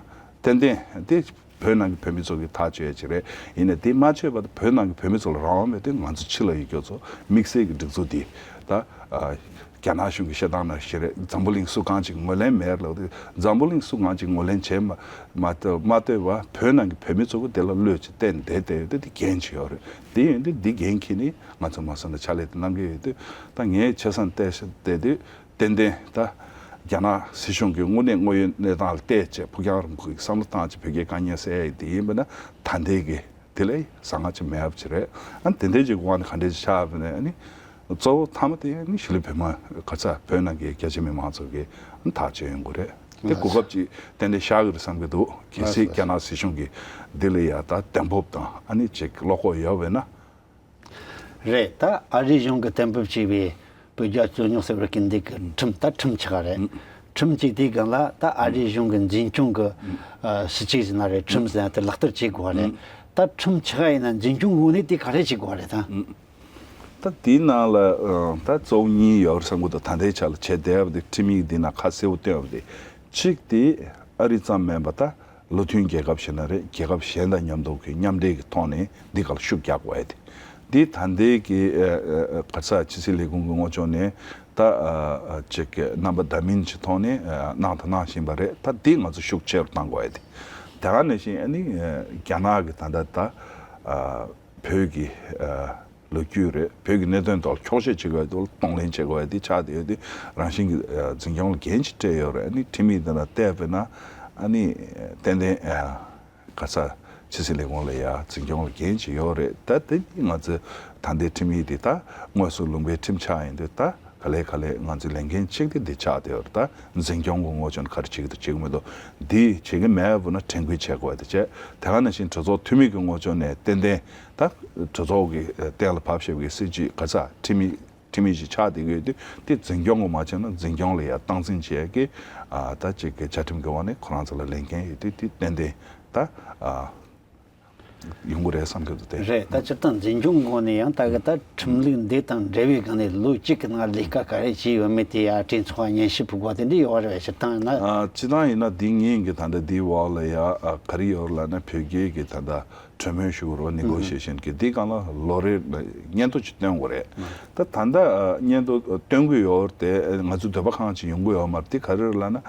ཏན་ཏན་དེ་བོད་ནང་གི་བོད་མི་ཚོ་གིས་ཐག་གཅོད་ཡ་ཅིག་རེད། ཡིན་ནའི་དེ་མ་གཅོད་པར་བོད་ནང་གི་བོད་མི་ཚོ་ལ་རང་དབང་མེད་དུས་ང་ཚོ་ཕྱི་ལ་ཡོད་མཁན་ཚོ་དམིགས་བསལ་གྱི་སྒྲིག་འཛུགས་འདི་ད་ཨ་རྒྱ་ནག་གཞུང་གི་བཤད་སྟངས་ནང་བཞིན་རེད། འཛམ་བུ་གླིང་སུ་གང་ཅིག་ངོས་ལེན་མེད་ལབ་དུས། འཛམ་བུ་གླིང་སུ་གང་ཅིག་ངོས་ལེན་བྱེད་མ་མ་ལྟོས་མ་ལྟོས་པར་བོད་ནང་གི་བོད་མི་ཚོ་གིས་དེ་ལ་བློས་བྱས་བརྟེན་བསྡད་བསྡད་ཡོད་དུས་དེ་འགན་ཅིག་ཡོད་རེད། དེ་ཡིན་དུས་འདི་འགན་འཁྱེར་ནས་ང་ཚོ་མ་སོང་ན་ཕྱག་ལས་དེ་གནང་གི་ཡོད་དུས། ད་ངས་ཆ་ཚང་བལྟས་བལྟས་དུས་ཏན་ཏན་ད་རྒྱ་ནག་སྲིད་གཞུང་གི་དངོས་གནས་དངོས་ཡོད་གནས་སྟངས་ལ་བལྟས་བྱས་ཕུགས་རྒྱང་རིང་པོ་གི་བསམ་བློ་བཏང་བྱས་བོད་རྒྱའི་དཀའ་ངལ་སེལ་ཡ་ཡི་དེ་ཡིན་པ་ན་ད་ལྟའི་གི་དེ་ལས་བཟང་ང་ཅིག་མེད་པ་ཅིག་རེད། ཨ་དེ་འདྲའི་ཅིག་དབང་ནས་ག་འདྲའི་ཅིག་ཆགས་པ་ནས་ཨ་ནི་ གཙོ་བོ་མཐའ་མ་དེ་ནི་གཞིས་ལུས་བོད་མི་ག་ཚ་བོད་ནང་གི་རྒྱ་ཆེ་མི་མང་ཚོ་གི་ཐག་གཅོད་ཡོང་གི་རེད། དེ་གོ་སྐབས་ཅིག་ཏན་ཏན་ཤར་གི་རེད་བསམ་གི་འདུག་གལ་སྲིད་རྒྱ་ནག་སྲིད་གཞུང་གིས་འདི་ལ་ཡ་ད་གདེང་སྤོབས་དང་ཨ་ནི་ཅིག་བློ་ཁོག་ཡོད་པས་ན། རེད། ད་ཨ་རིའི་གཞུང་གི་གཏན་འབེབས་བྱས་པའི་བོད་རྒྱ་རྩོད་རྙོག་སེལ་བར་སྐུལ་འདེད་ཀྱི་ཁྲིམས། ད་ཁྲིམས་ཆགས་རེད། ཁྲིམས་གཅིག་དེའི་སྒང་ལ་ད་ཨ་རིའི་གཞུང་གི་འཛིན་སྐྱོང་གི་ཨ་སྲིད་ཇུས་ཟེར་ན་རེད། ཁྲིམས་ཟེར་ན་དེ་ལག་བསྟར་བྱེད་དགོས་པ་རེད། ད་ཁྲིམས་ཆགས་ཡིན་ན་འཛིན་སྐྱོང་གི་ངོས་ནས་དེ་ག་རེ་བྱེད་དགོས་པ་རེད་ད། ད་དེའི་ནང་ལ་ཨ་ད་གཙོ་བོ་གཉིས་ཡོད་རེད་བསམ་གི་འདུག་ད་ལྟའི་ཆ་ལ་བྱས་བསྡད་པ་དེ་ཁྲིམས་ཡིག་འདི་ནང་ཁ་གསལ་པོ་བཏོན་པ་དེ་གཅིག་དེ་ཨ་རི་ཙམ་མིན་པ་ད། བློ་མཐུན་རྒྱལ་ཁབ་ཞིག་ན་རེད། རྒྱལ་ཁབ་གཞན་དང་མཉམ་དུ་གི་མཉམ་འབྲེལ་གྱི་ཐོག་ནས་འདི་ག་ལ་ཤུགས་རྒྱག་དགོས་ཡ་དེ། འདི་ད་ལྟའི་གི་ཨ་ཨ་ག་ས་ཕྱི་སྲིད་ལས་ཁུངས་ཀྱི་ངོས་ཕྱོགས་ནས་ད་ཨ་ཨ་ཅིག་གི་རྣམ་པ་འདྲ་མིན་གྱི་ཐོག་ནས་ཨ་གནང་དང་གནང་བཞིན་པ་རེད། ད་འདི་ང་ཚོ་ཤུགས་ཆེ་རུ་གཏང་དགོས་ཡ་དེ། དེ་ག་ནང་བཞིན་ཨ་ནི་ཨ་རྒྱ་ནག་གི་ད་ལྟ་ད་ཨ་བོད་ཀྱི་ཨ་ལོ་རྒྱུས་རེད། བོད་ཀྱི་གནད་དོན་ཐོག་འཁྱོག་བཤད་བྱེད་དགོས་ཡ་དེ་གདོང་ལེན་བྱེད་དགོས་ཡ་དེ་ཆགས་བསྡད་ཡོད་དེ། རང་བཞིན་གྱི་ཨ་འཛིན་སྐྱོང་ལ་འགན་ཅིག་སྤྲད་ཡོད་རེད། ཨ་ནི་ཁྲིམས་ཡིག་འདི་ལ་བལྟས་པས་ན་ཨ་ནི་ཏན་ཏན་ཨ་ག་ས་ཕྱི་སྲིད་ལས་ཁུངས་ལ་ཡ་འཛིན་སྐྱོང་ལ་འགན་ཅིག་ཡོད་རེད། ད་དེ་ང་ཚོ་ད་ལྟའི་ཁྲིམས་ཡིག་འདི་ད་དངོས་སུ་ལུང་པའི་ཁྲིམས་ཆགས་ཡིན་དུས་ད་ག་ལེ་ག་ལེ་ང་ཚོའི་ལས་འགན་གཅིག་དེ་འདི་ཆགས་བསྡད་ཡོད་རེད། ད་འཛིན་སྐྱོང་གི་ངོས་ཕྱོགས་ནས་ག་རེ་བྱེད་ཀྱི་འདུག་བྱེད་ཀྱི་མི་འདུག་འདི་བྱེད་ཀྱི་མེད་པ་ན་དྲན་སྐུལ་བྱེད་དགོས་པ་དེ་བྱས། དེ་ག་ནང་བཞིན་གྲོས་ཚོགས་འཐུས་མི་གི་ངོས་ཕྱོགས་ནས་ཏན་ཏན་ད་གྲོས་ཚོགས་ཀྱི་གཏན་ལ་ཕབ་བཞག་པའི་སྲིད་ཇུས་ག་ས་ཁྲིམས་ཡིག་ཁྲིམས་ཡིག་ཅིག་ཆགས་བསྡད་ཀྱི་ཡོད་དུས་དེ་འཛིན་སྐྱོང་གི་མ་བྱས་ན་འཛིན་སྐྱོང་ལ་ཡ་སྟངས་འཛིན་བྱེད་ཡ་གི་ཨ་ད་ཅིག་གི་བཅའ་ཁྲིམས་ཀྱི་འོག་ནས་ཁོ་རང་ཚོ་ལ་ལས་འགན་ཡོད་དུས་དེ་ཏན་ཏན་ད་ཨ་ཡོང་གི་རེད་བསམ་གྱི་འདུག་སྟེ། རེད། ད་སྤྱིར་བཏང་འཛིན་སྐྱོང་གི་སྒོ་ནས་ཡང་ད་གི་ད་ཁྲིམས་ལུགས་འདི་དང་འབྲེལ་བའི་སྒང་ནས་ལོ་གཅིག་གི་ནང་ལས་ཀ་ག་རེ་བྱས་ཡོད་མེད་དེ་ཡ་གྲོས་ཚོགས་སྙན་ཞུ་ཕུལ་དགོས་དེ་འདྲ་ཡོད་རེད་བས། སྤྱིར་བཏང་ཡིན་ན། ཨ་སྤྱིར་བཏང་ཡིན་ན་འདི་ངེད་ཀྱི་ད་ལྟ་འདིའི་འོག་ལ་ཡ་ཨ་ག་རེ་ཡོད་རེད་ལབ་ན་བོད་རྒྱའི་གི་ད་ལྟ་གྲོས་མོལ་ཞུ་དགོས་རེད་བ། ནེ་གོ་ཤི་ཨེ་ཤན་གི་འདི་སྒང་ལ་ལོ་རེར་སྙན་ཐོ་ཅིག་བཏོན་དགོས་རེད། ད་ད་ལྟ་ཨ་སྙན་ཐོ་བཏོན་གི་ཡོད་རེད་དེ། ང་ཚོའི་འདོད་པ་ཁེངས་ཅིག་ཡོང་གི་ཡོད་མ་རེད། འདི་ག་རེ་རེད་ལབ་ན་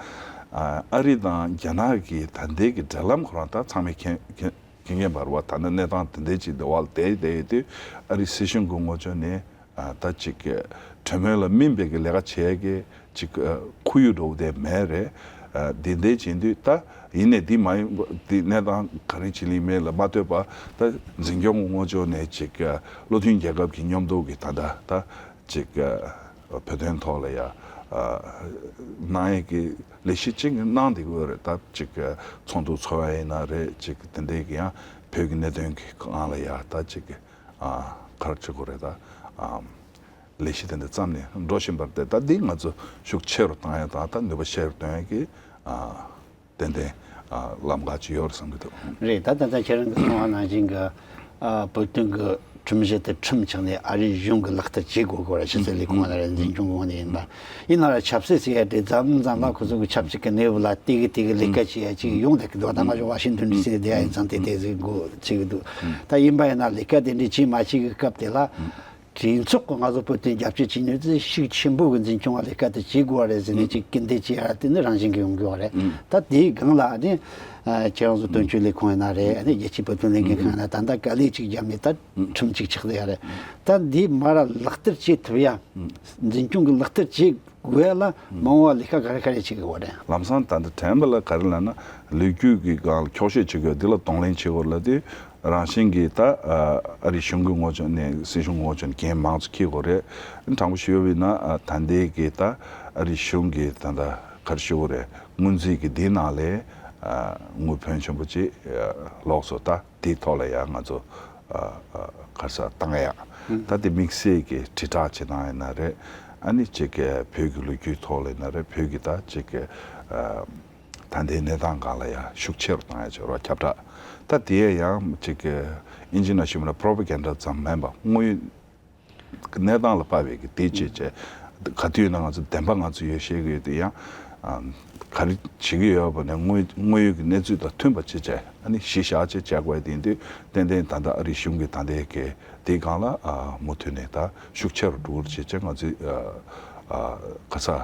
ཨ་ཨ་རི་དང་རྒྱ་ནག་གི་ད་ལྟའི་གི་འབྲེལ་ལམ་ཁོ་རང་ད་ཚང་མས་མཁྱེན་མཁྱེན་མཁྱེན་མཁན་བར་བ་ད་ནི་གནས་སྟངས་དེ་འདྲའི་ཅིག་འདི་བ་ལ་བསྡད་བསྡད་ཡོད་དུས་ཨ་རི་སྲིད་གཞུང་གི་ངོས་ཕྱོགས་ནས་ཨ་ད་ཅིག་གྲོས་མོལ་ལ་སྨིན་པའི་གི་ལས་ཀ་བྱེད་ཀྱི་ཅིག་ཁོར་ཡུག་འདྲ་བོ་དེ་མེད་རེད། ཨ་དེ་འདྲའི་བྱེད་དུས་ད་ཡིན་ནས་འདི་མ་ཡིན་པ་འདི་གནས་སྟངས་ག་རེ་བྱེད་ལིང་མེད་ལ་མ་ལྟོས་པ་ད་འཛིན་སྐྱོང་གི་ངོས་ཕྱོགས་ནས་ཅིག་བློ་མཐུན་རྒྱལ་ཁབ་ཀྱི་མཉམ་དུ་གི་ད་ལྟ་ད་ཅིག་བོད་དོན་ཐོག་ལ་ཡ་གནང་ཡས་ཀྱི་ལས་གཞི་གཅིག་གནང་བསྡད་ཀྱི་ཡོད་རེད། ད་ཅིག་ཚོགས་འདུ་ཚོགས་ཡ་ཡིན་ན་རེད། ཅིག་དེ་འདྲའི་གི་ཡང་བོད་ཀྱི་གནད་དོན་གྱི་སྒང་ལ་ཡ་ད་ཅིག་ག་རེ་བྱེད་དགོས་རེད། ད་ལས་གཞི་དེ་འདྲ་བརྩམས་ནས་འགྲོ་བཞིན་པ་རེད། ད་འདི་ང་ཚོ་ཤུགས་ཆེ་རུ་བཏང་ཡ་དང་ད་ནུས་པ་ཆེ་རུ་གཏོང་ཡ་གི་ཏན་ཏན་ལམ་ཁ་ཅིག་ཡོད་རེད་བསམ་གྱི་འདུག་རེད། ད་ད་ལྟ་ཁྱེད་རང་གིས་གསུངས་པ་ནང་བཞིན་གྱི་ཨ་བོད་དོན་གྱི་ཁྲིམས་གཞི་དེ་ཁྲིམས་ཆགས་ནས་ཨ་རིའི་གཞུང་གིས་ལག་བསྟར་བྱེད་དགོས་དགོས་རེད། ཕྱི་སྲིད་ལས་ཁུངས་ལ་རེད། འཛིན་སྐྱོང་གི་ངོས་ནས་ཡིན་པ་ཡིན་ན་ར་ཆབ་སྲིད་ཟེར་ཡ་དེ་མཚམས་མཚམས་ལ་ཁོ་ཚོ་གི་ཆབ་སྲིད་ཀྱི་གནས་བབ་ལ་དེ་གི་དེ་གི་ལས་ཀ་བྱེད་ཡ་ཅིག་ཡོང་བསྡད་ཀྱི་འདུག་ད་ང་ཚོ་ཝ་ཤིང་ཊོན་ཌི་སི་ལ་བསྡད་ཡ་ཡིན་ཙང་དེ་དེ་ཟིག་དགོས་བྱེད་ཀྱི་འདུག་ད་ཡིན་པ་ཡིན་ན་ལས་ཀ་དེ་འདྲ་བྱེད་མ་བྱེད་ཀྱི་སྐབས་དེ་ལ། གྲོས་ཚོགས་ཀྱིས་ང་ཚོ་བོད་དོན་རྒྱབ་སྐྱོར་བྱེད་མྱོང་ཚེ་ཤུགས་ཆེན་པོ་གི་འཛིན་སྐྱོང་བ་ལས་ཀ་དེ་བྱེད་དགོས་པ་རེད་ཟེར་ནས་ཅིག་སྐུལ་འདེད་བྱེད་ཡ་དེ་ནི་རང་བཞིན་གྱི་ཡོང་གི་ཡོད་རེད། ད་དེའི་སྒང་ལ་ནི་ཁྱེད་རང་ཚོ་དོན་གཅོད་ལས་ཁུངས་ཡིན་ན་རེད། ནི་རྒྱལ་སྤྱིའི་བོད་དོན་ལས་འགུལ་ཁང་ཡིན་ན་ད་ལྟ་དཀའ་ལས་ཅིག་བརྒྱབ་ནས་ད་ཁྲིམས་གཅིག་ཆགས་བསྡད་ཡ་རེད། ད་འདི་མར་ལག་བསྟར་བྱེད་ཐུབ་ཡ། འཛིན་སྐྱོང་གི་ལག་བསྟར་བྱེད་དགོས་ཡ་ལ་མ་འོངས་པ་ལས་ཀ་ག་རེ་ག་རེ་བྱེད་དགོས་པ་རེད། ལམ་སང་ད་ལྟ་དྲན་པ་ལ་ག་རེ་ལབ་ན་ལོ་རྒྱུས་ཀྱི་སྒང་ལ་འཁྱོག་བཤད་བྱེད་དགོས། འདི་ལ་གདོང་ལེན་བྱེད་དགོས་ལབ་དུས། རང་བཞིན་གྱིས་ད་ཨ་རིའི་གཞུང་གི་ངོས་ཕྱོགས་ནས་སྲིད་གཞུང་ངོས་ཕྱོགས་ནས་འགན་མང་ཙམ་འཁྱེར་དགོས་རེད། དྲང་པོ་ཞུས་པ་ཡིན་ན་ཨ་ད་ལྟའི་གི་ད་ཨ་རིའི་གཞུང་གི་ད་ལྟ་ག་རེ་ཞུ་དགོས་རེད། སྔོན་རྩིས་ཀྱི་འདིའི་ནང་ལས་ཨ་དངུལ་ཕོན་ཆེན་པོ་ཅིག་ཨ་ལོགས་སུ་ད་དེའི་ཐོག་ལ་ཡང་ང་ཚོ་ཨ་ཨ་ག་རེ་ཟེར་བཏང་ཡ། ད་དེ་དམིགས་བསལ་གྱི་དྲིལ་བསྒྲགས་བྱེད་སྟངས་ཡིན་ན་རེད། ཨ་ནི་ཅིག་གི་བོད་ཀྱི་ལོ་རྒྱུས་ཐོག་ལ་ཡིན་ན་རེད། བོད་ཀྱི་ད་ཅིག་གི་ཨ། ད་ལྟའི་གནས་སྟངས་སྒང་ལ་ཡང་ཤུགས་ཆེ་རུ་བཏང་ཡ་བྱེད་རོགས་ཁྱབ་བསྒྲགས། ད་དེ་ཡང་ཅིག་ཨིན་ཇི་ནང་ཞུས་པ་ན་པྲོ་པ་གན་ཌ་ཙམ་མིན་པ་དངོས་ཡོད་གནས་སྟངས་ལ་དཔག་པའི་གི་དེ་བྱས་བྱས་ག་དུས་ཡིན་ན་ང་ཚོ་བདེན་པ་ང་ཚོ་ཡོད་ཤེས་ཀྱི་ཡོད་དེ་ཡང་ག་རེ་བྱེད་ཀྱི་ཡོད་པ་ནས་དངོས་དངོས་ཡོད་ཀྱི་གནས་ཚུལ་དང་མཐུན་པ་བྱས་བྱས་ཨ་ནི་གཞི་བཞག་བྱས་བྱ་དགོས་ཡ་དེ་ཡིན་དུས་ཏན་ཏན་ད་ལྟ་ཨ་རིའི་གཞུང་གི་ད་ལྟའི་གི་དེའི་སྒང་ལ་ཨ་མུ་མཐུད་ནས་ད་ཤུགས་ཆེ་རུ་འགྲོ་རྒྱུར་བྱེད་ཆེད་ང་ཚོས་ཨ་ཨ་ག་ས་ཨ་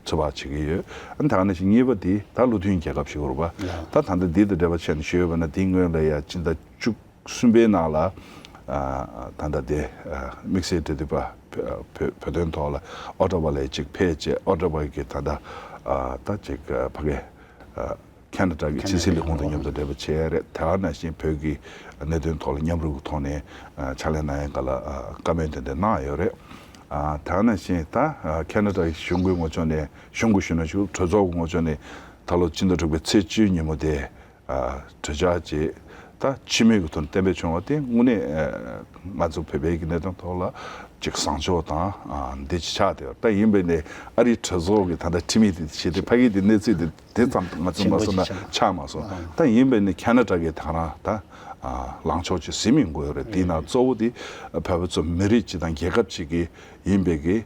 ཚོད་དཔག་བྱེད་ཀྱི་ཡོད། ཨ་ནི་ད་ག་ནང་བཞིན་གཉིས་པ་དེ་ད་བློ་མཐུན་རྒྱལ་ཁབ་ཞིག་རེད་པ། ད་ད་ལྟ་འདི་དང་འབྲེལ་བ་བྱས་ནས་ཞུས་ཡོད་པ་ན་དེའི་སྔོན་ལ་ཡ་སྤྱི་ཟླ་བཅུ་གསུམ་པའི་ནང་ལ་ཨ་ད་ལྟ་དེ་ཨ་དམིགས་བསལ་འབྲེལ་མཐུད་པ་བོད་བོད་བོད་དོན་ཐོག་ལ་ཨོ་ཊ་ཝ་ལ་ཅིག་ཕེབས་བྱས་ཨོ་ཊ་ཝ་གི་ད་ལྟ་ཨ་ད་ཅིག་ཕ་གི་ཨ། ཁེ་ན་ཌ་གི་ཕྱི་སྲིད་ལས་ཁུངས་དང་མཉམ་དུ་འབྲེལ་བ་བྱས་རེད། དེ་ག་ནང་བཞིན་བོད་ཀྱི་གནད་དོན་ཐོག་ལ་མཉམ་རུབ་ཀྱི་ཐོག་ནས་ཕྱག་ལས་གནང་ཡག་སྒང་ལ་བཀའ་མོལ་དེ་འདྲ་གནང་ཡོད་རེད། ཨ་ད་ནང་བཞིན་ད་ཨ་ཁེ་ན་ཌ་གཞུང་གི་ངོས་ཕྱོགས་ནས་གཞུང་གི་ཞུ་ན་ཞུ་གྲོས་ཚོགས་ཀྱི་ངོས་ཕྱོགས་ནས་ད་ལོ་སྤྱི་ཟླ་དྲུག་པའི་ཚེས་བཅུའི་ཉིན་མོ་དེ་ཨ་གྲོས་འཆར་ཅིག་ད་ཕྱི་མིག་གི་ཐོག་ནས་གཏན་འབེབས་བྱུང་བ་དེ་དངོས་གནས་ཨ་ང་ཚོ་བོད་པའི་གི་གནད་དོན་ཐོག་ལ་ཅིག་བཟང་ཕྱོགས་དང་ཨ་འདི་ཅིག་ཆགས་བསྡད་ཡོད། ད་ཡིན་པས་ནས་ཨ་རིའི་གྲོས་ཚོགས་ཀྱི་ད་ལྟ་ཁྲིམས་ཡིག་དེ་བྱས་ཏེ་ཕ་གི་དེ་གནས་ཚུལ་དེ་དེ་ཙམ་ང་ཚོ་མ་སོང་ན་ཆགས་མ་སོང་། ད་ཡིན་པས་ནས་ཁེ་ན་ཌ་གི་ད་རང་ད་ལངས་ཕྱོགས་ཅིག་ཟིན་མི་དགོས་རེད། དེས་ན་གཙོ་བོ་དེ་བོད་པ་ཚོ་མི་རིགས་གཅིག་དང་རྒྱལ་ཁབ་གཅིག་གི་ཡིན་པའི་གི་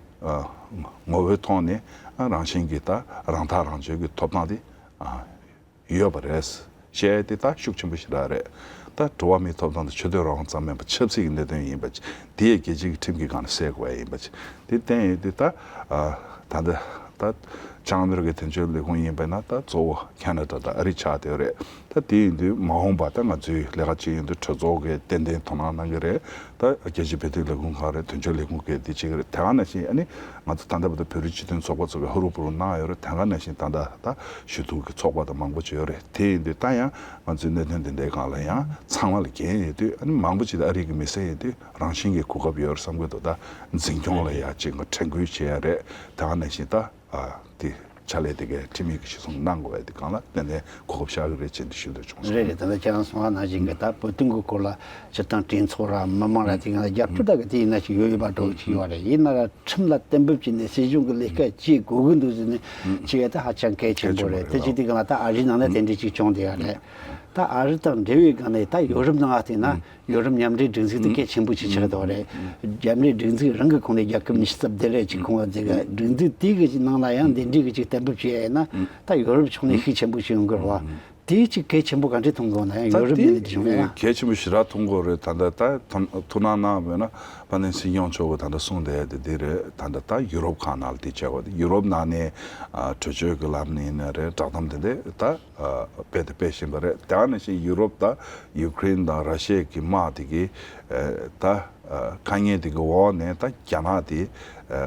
ངོ་བོའི་ཐོག་ནས་རང་བཞིན་གྱི་ད་རང་ཐག་རང་གཅོད་ཀྱི་ཐོབ་ཐང་དེ་ཡོད་པ་རེད། བཤད་དེ་ད་ཤུགས་ཆེན་པོ་ཞིག་རག་རེད། ད་འགྲོ་བ་མིའི་ཐོབ་ཐང་དང་ཆོས་དད་རང་དབང་ཙམ་མིན་པར་ཆབ་སྲིད་ཀྱི་གནད་དོན་ཡིན་པ་ཅིག་དེ་ཡང་རྒྱལ་སྤྱི་གི་ཁྲིམས་ཀྱི་སྒང་ནས་སེལ་དགོས་ཡ་ཡིན་པ་ཅིག་དེ་བསྟན་ཡོད་དུས་ད་ད་ལྟ་ད་ལྕམ་མེར་གེལ་དོན་གཅོད་ལས་ཁུངས་ཡིན་པ་ན་ད་གཙོ་བོ་ཁེ་ན་ཌ་དང་ཨ་རི་ཆགས་བསྡད་ཡོད་རེད། ད་དེ་ཡིན་དུས་མ་འོངས་པ་ད་ང་ཚོའི་ལས་ཀ་བྱེད་ཡོང་དུས་གྲོས་ཚོགས་ཀྱིས་ཏན་ཏན་དོ་སྣང་གནང་གི་རེད། ད་རྒྱལ་སྤྱིའི་བོད་དོན་ལས་ཁུངས་ཁག་རེད། དོན་གཅོད་ལས་ཁུངས་ཀྱིས་དེ་བྱེད་ཀྱི་རེད། དེ་ག་ནང་བཞིན་ཨ་ནི་ང་ཚོ་ད་ལྟ་བར་དུ་བོད་རིགས་སྤྱི་མཐུན་ཚོགས་པ་ཚོ་གིས་ཧུར་པོ་གནང་ཡོད་རེད། དེ་ག་ནང་བཞིན་ད་ལྟ་ད་ཞུ་གཏུག་གི་ཚོགས་པ་དང་མང་པོ་ཅིག་ཡོད་རེད། དེ་ཡིན་དུས་ད་ཡང་ང་ཚོའི་གནད་དོན་དེ་འདྲའི་སྒང་ལ་ཡང་ཚང་མ་ལ་འགན་ཡོད་དུས་ཨ་ནི་མང་པོ་ཅིག་ད་ཨ་རི་གི་མི་སེར་ཡིན་དུས་རང་བཞིན་གྱི་གོ་སྐབས་ཡོད་རེད་བསམ་གྱི་འདུག་ད་འཛིན་སྐྱོང་ལ་ཡ་ཅིག་ང་དྲན་སྐུལ་བྱེད་ཡ་རེད། དེ་ག་ནང་བཞིན་ད་ཨ་དེ་ཕྱག་ལས་དེ་གའི་ཁྲིམས་ཡིག་གི་གཞི་བཟུང་གནང་དགོས་པ་དེ་གང་ལ་ཏན་ཏན་གོ་སྐབས་བཞག་གི་རེད་ཅེས་འདི་ཞུ་འདོད་བྱུང་སོང་། རེད་རེད། ད་ལྟ་ཁྱེད་རང་གསུངས་པ་ནང་བཞིན་གྱི་ད་བོད་དོན་གྱི་སྐོར་ལ་སྤྱིར་བཏང་གྲོས་ཚོགས་ར་མི་མང་ར་དེ་གང་ལ་རྒྱབ་སྐྱོར་ད་གི་དེ་ཡིན་ན་ཞིག་ཡོད་ཡོད་པ་འགྲོ་ཞིག་ཡོད་རེད། ཡིན་ན་ར་ཁྲིམས་ལ་གཏན་འབེབས་བྱས་ནས་སྲིད་གཞུང་གི་ལས་ཀ་བྱེད་དགོས་ཀྱི་འདུག་ཟེར་ནས་བྱེད་ཡ་ད་ཧ་ཅང་གལ་ཆེན་པོ་རེད། དེ་བྱེད་དུས་གང་ལ་ད་ཨ་རིའི་ནང་ལ་དེ་འདྲ་ཅིག་བྱུང་བསྡད་ཡོད་རེད། ད་ཨ་རི་དང་འབྲེལ་བའི་སྒང་ནས་ད་ཡོ་རོབ་ནང་ལ་བལྟས་ན། ཡོ་རོབ་མཉམ་འབྲེལ་སྒྲིག་འཛུགས་དེ་གལ་ཆེན་པོ་ཅིག་ཆགས་འདུག་རེད། མཉམ་འབྲེལ་སྒྲིག་འཛུགས་རང་གི་ཁོངས་ནས་རྒྱལ་ཁབ་ཉི་ཤུ་རྩ་བདུན་རེ་ཅིག་ཁོངས་པ་དེ་ག་སྒྲིག་འཛུགས་དེ་གི་ནང་ལ་ཡང་འདི་འདྲའི་གི་ཅིག་གཏན་འབེབས་བྱས་ཡིན་ན་ད་ཡོ་རོབ་ཕྱོགས་ནས་ཤུགས་ཆེན་པོ་ཞིག་ཡོང་གི་རེད་བ། དེ་ཅིག་གལ་ཆེན་པོ་ག་འདྲས་མཐོང་གི་ཡོད་ན་ཡང་ད་ཡོ་རོབ་ནས་དེ་འདྲ་བྱུང་ཡོད་ན། གལ་ཆེན་པོ་ཞེ་དྲག་མཐོང་གི་རེད། ད་ལྟ་ད་ཐུགས་སྣང་གནང་བ་ཡིན་ན་ཕ་ནན་སྲིད་སྐྱོང་མཆོག་གིས་ད་ལྟ་གསུངས་བསྡད་དེ་འདི་རེད། ད་ལྟ་ད་ཡུ་རོབ་ཁག་ནང་ལ་དེ་བྱས་པ་དེ་ཡུ་རོབ་ནང་ནས་གྲོས་ཆོད་ཀྱི་ལམ་ནས་ཡིན་ན་རེད། བསྒྲགས་གཏམ་དེ་འདྲ་ད། སྤེལ་དང་སྤེལ་བཞིན་པ་རེད། དེ་ག་ནང་བཞིན་ཡུ་རོབ་དང་ཡུ་ཀེ་རེན་དང་ར་ཤི་ཡ་གི་དམག་དེ་གི་ད་དཀའ་ངལ་དེ་གི་འོག་ནས་ད་རྒྱ་ནག་དེ་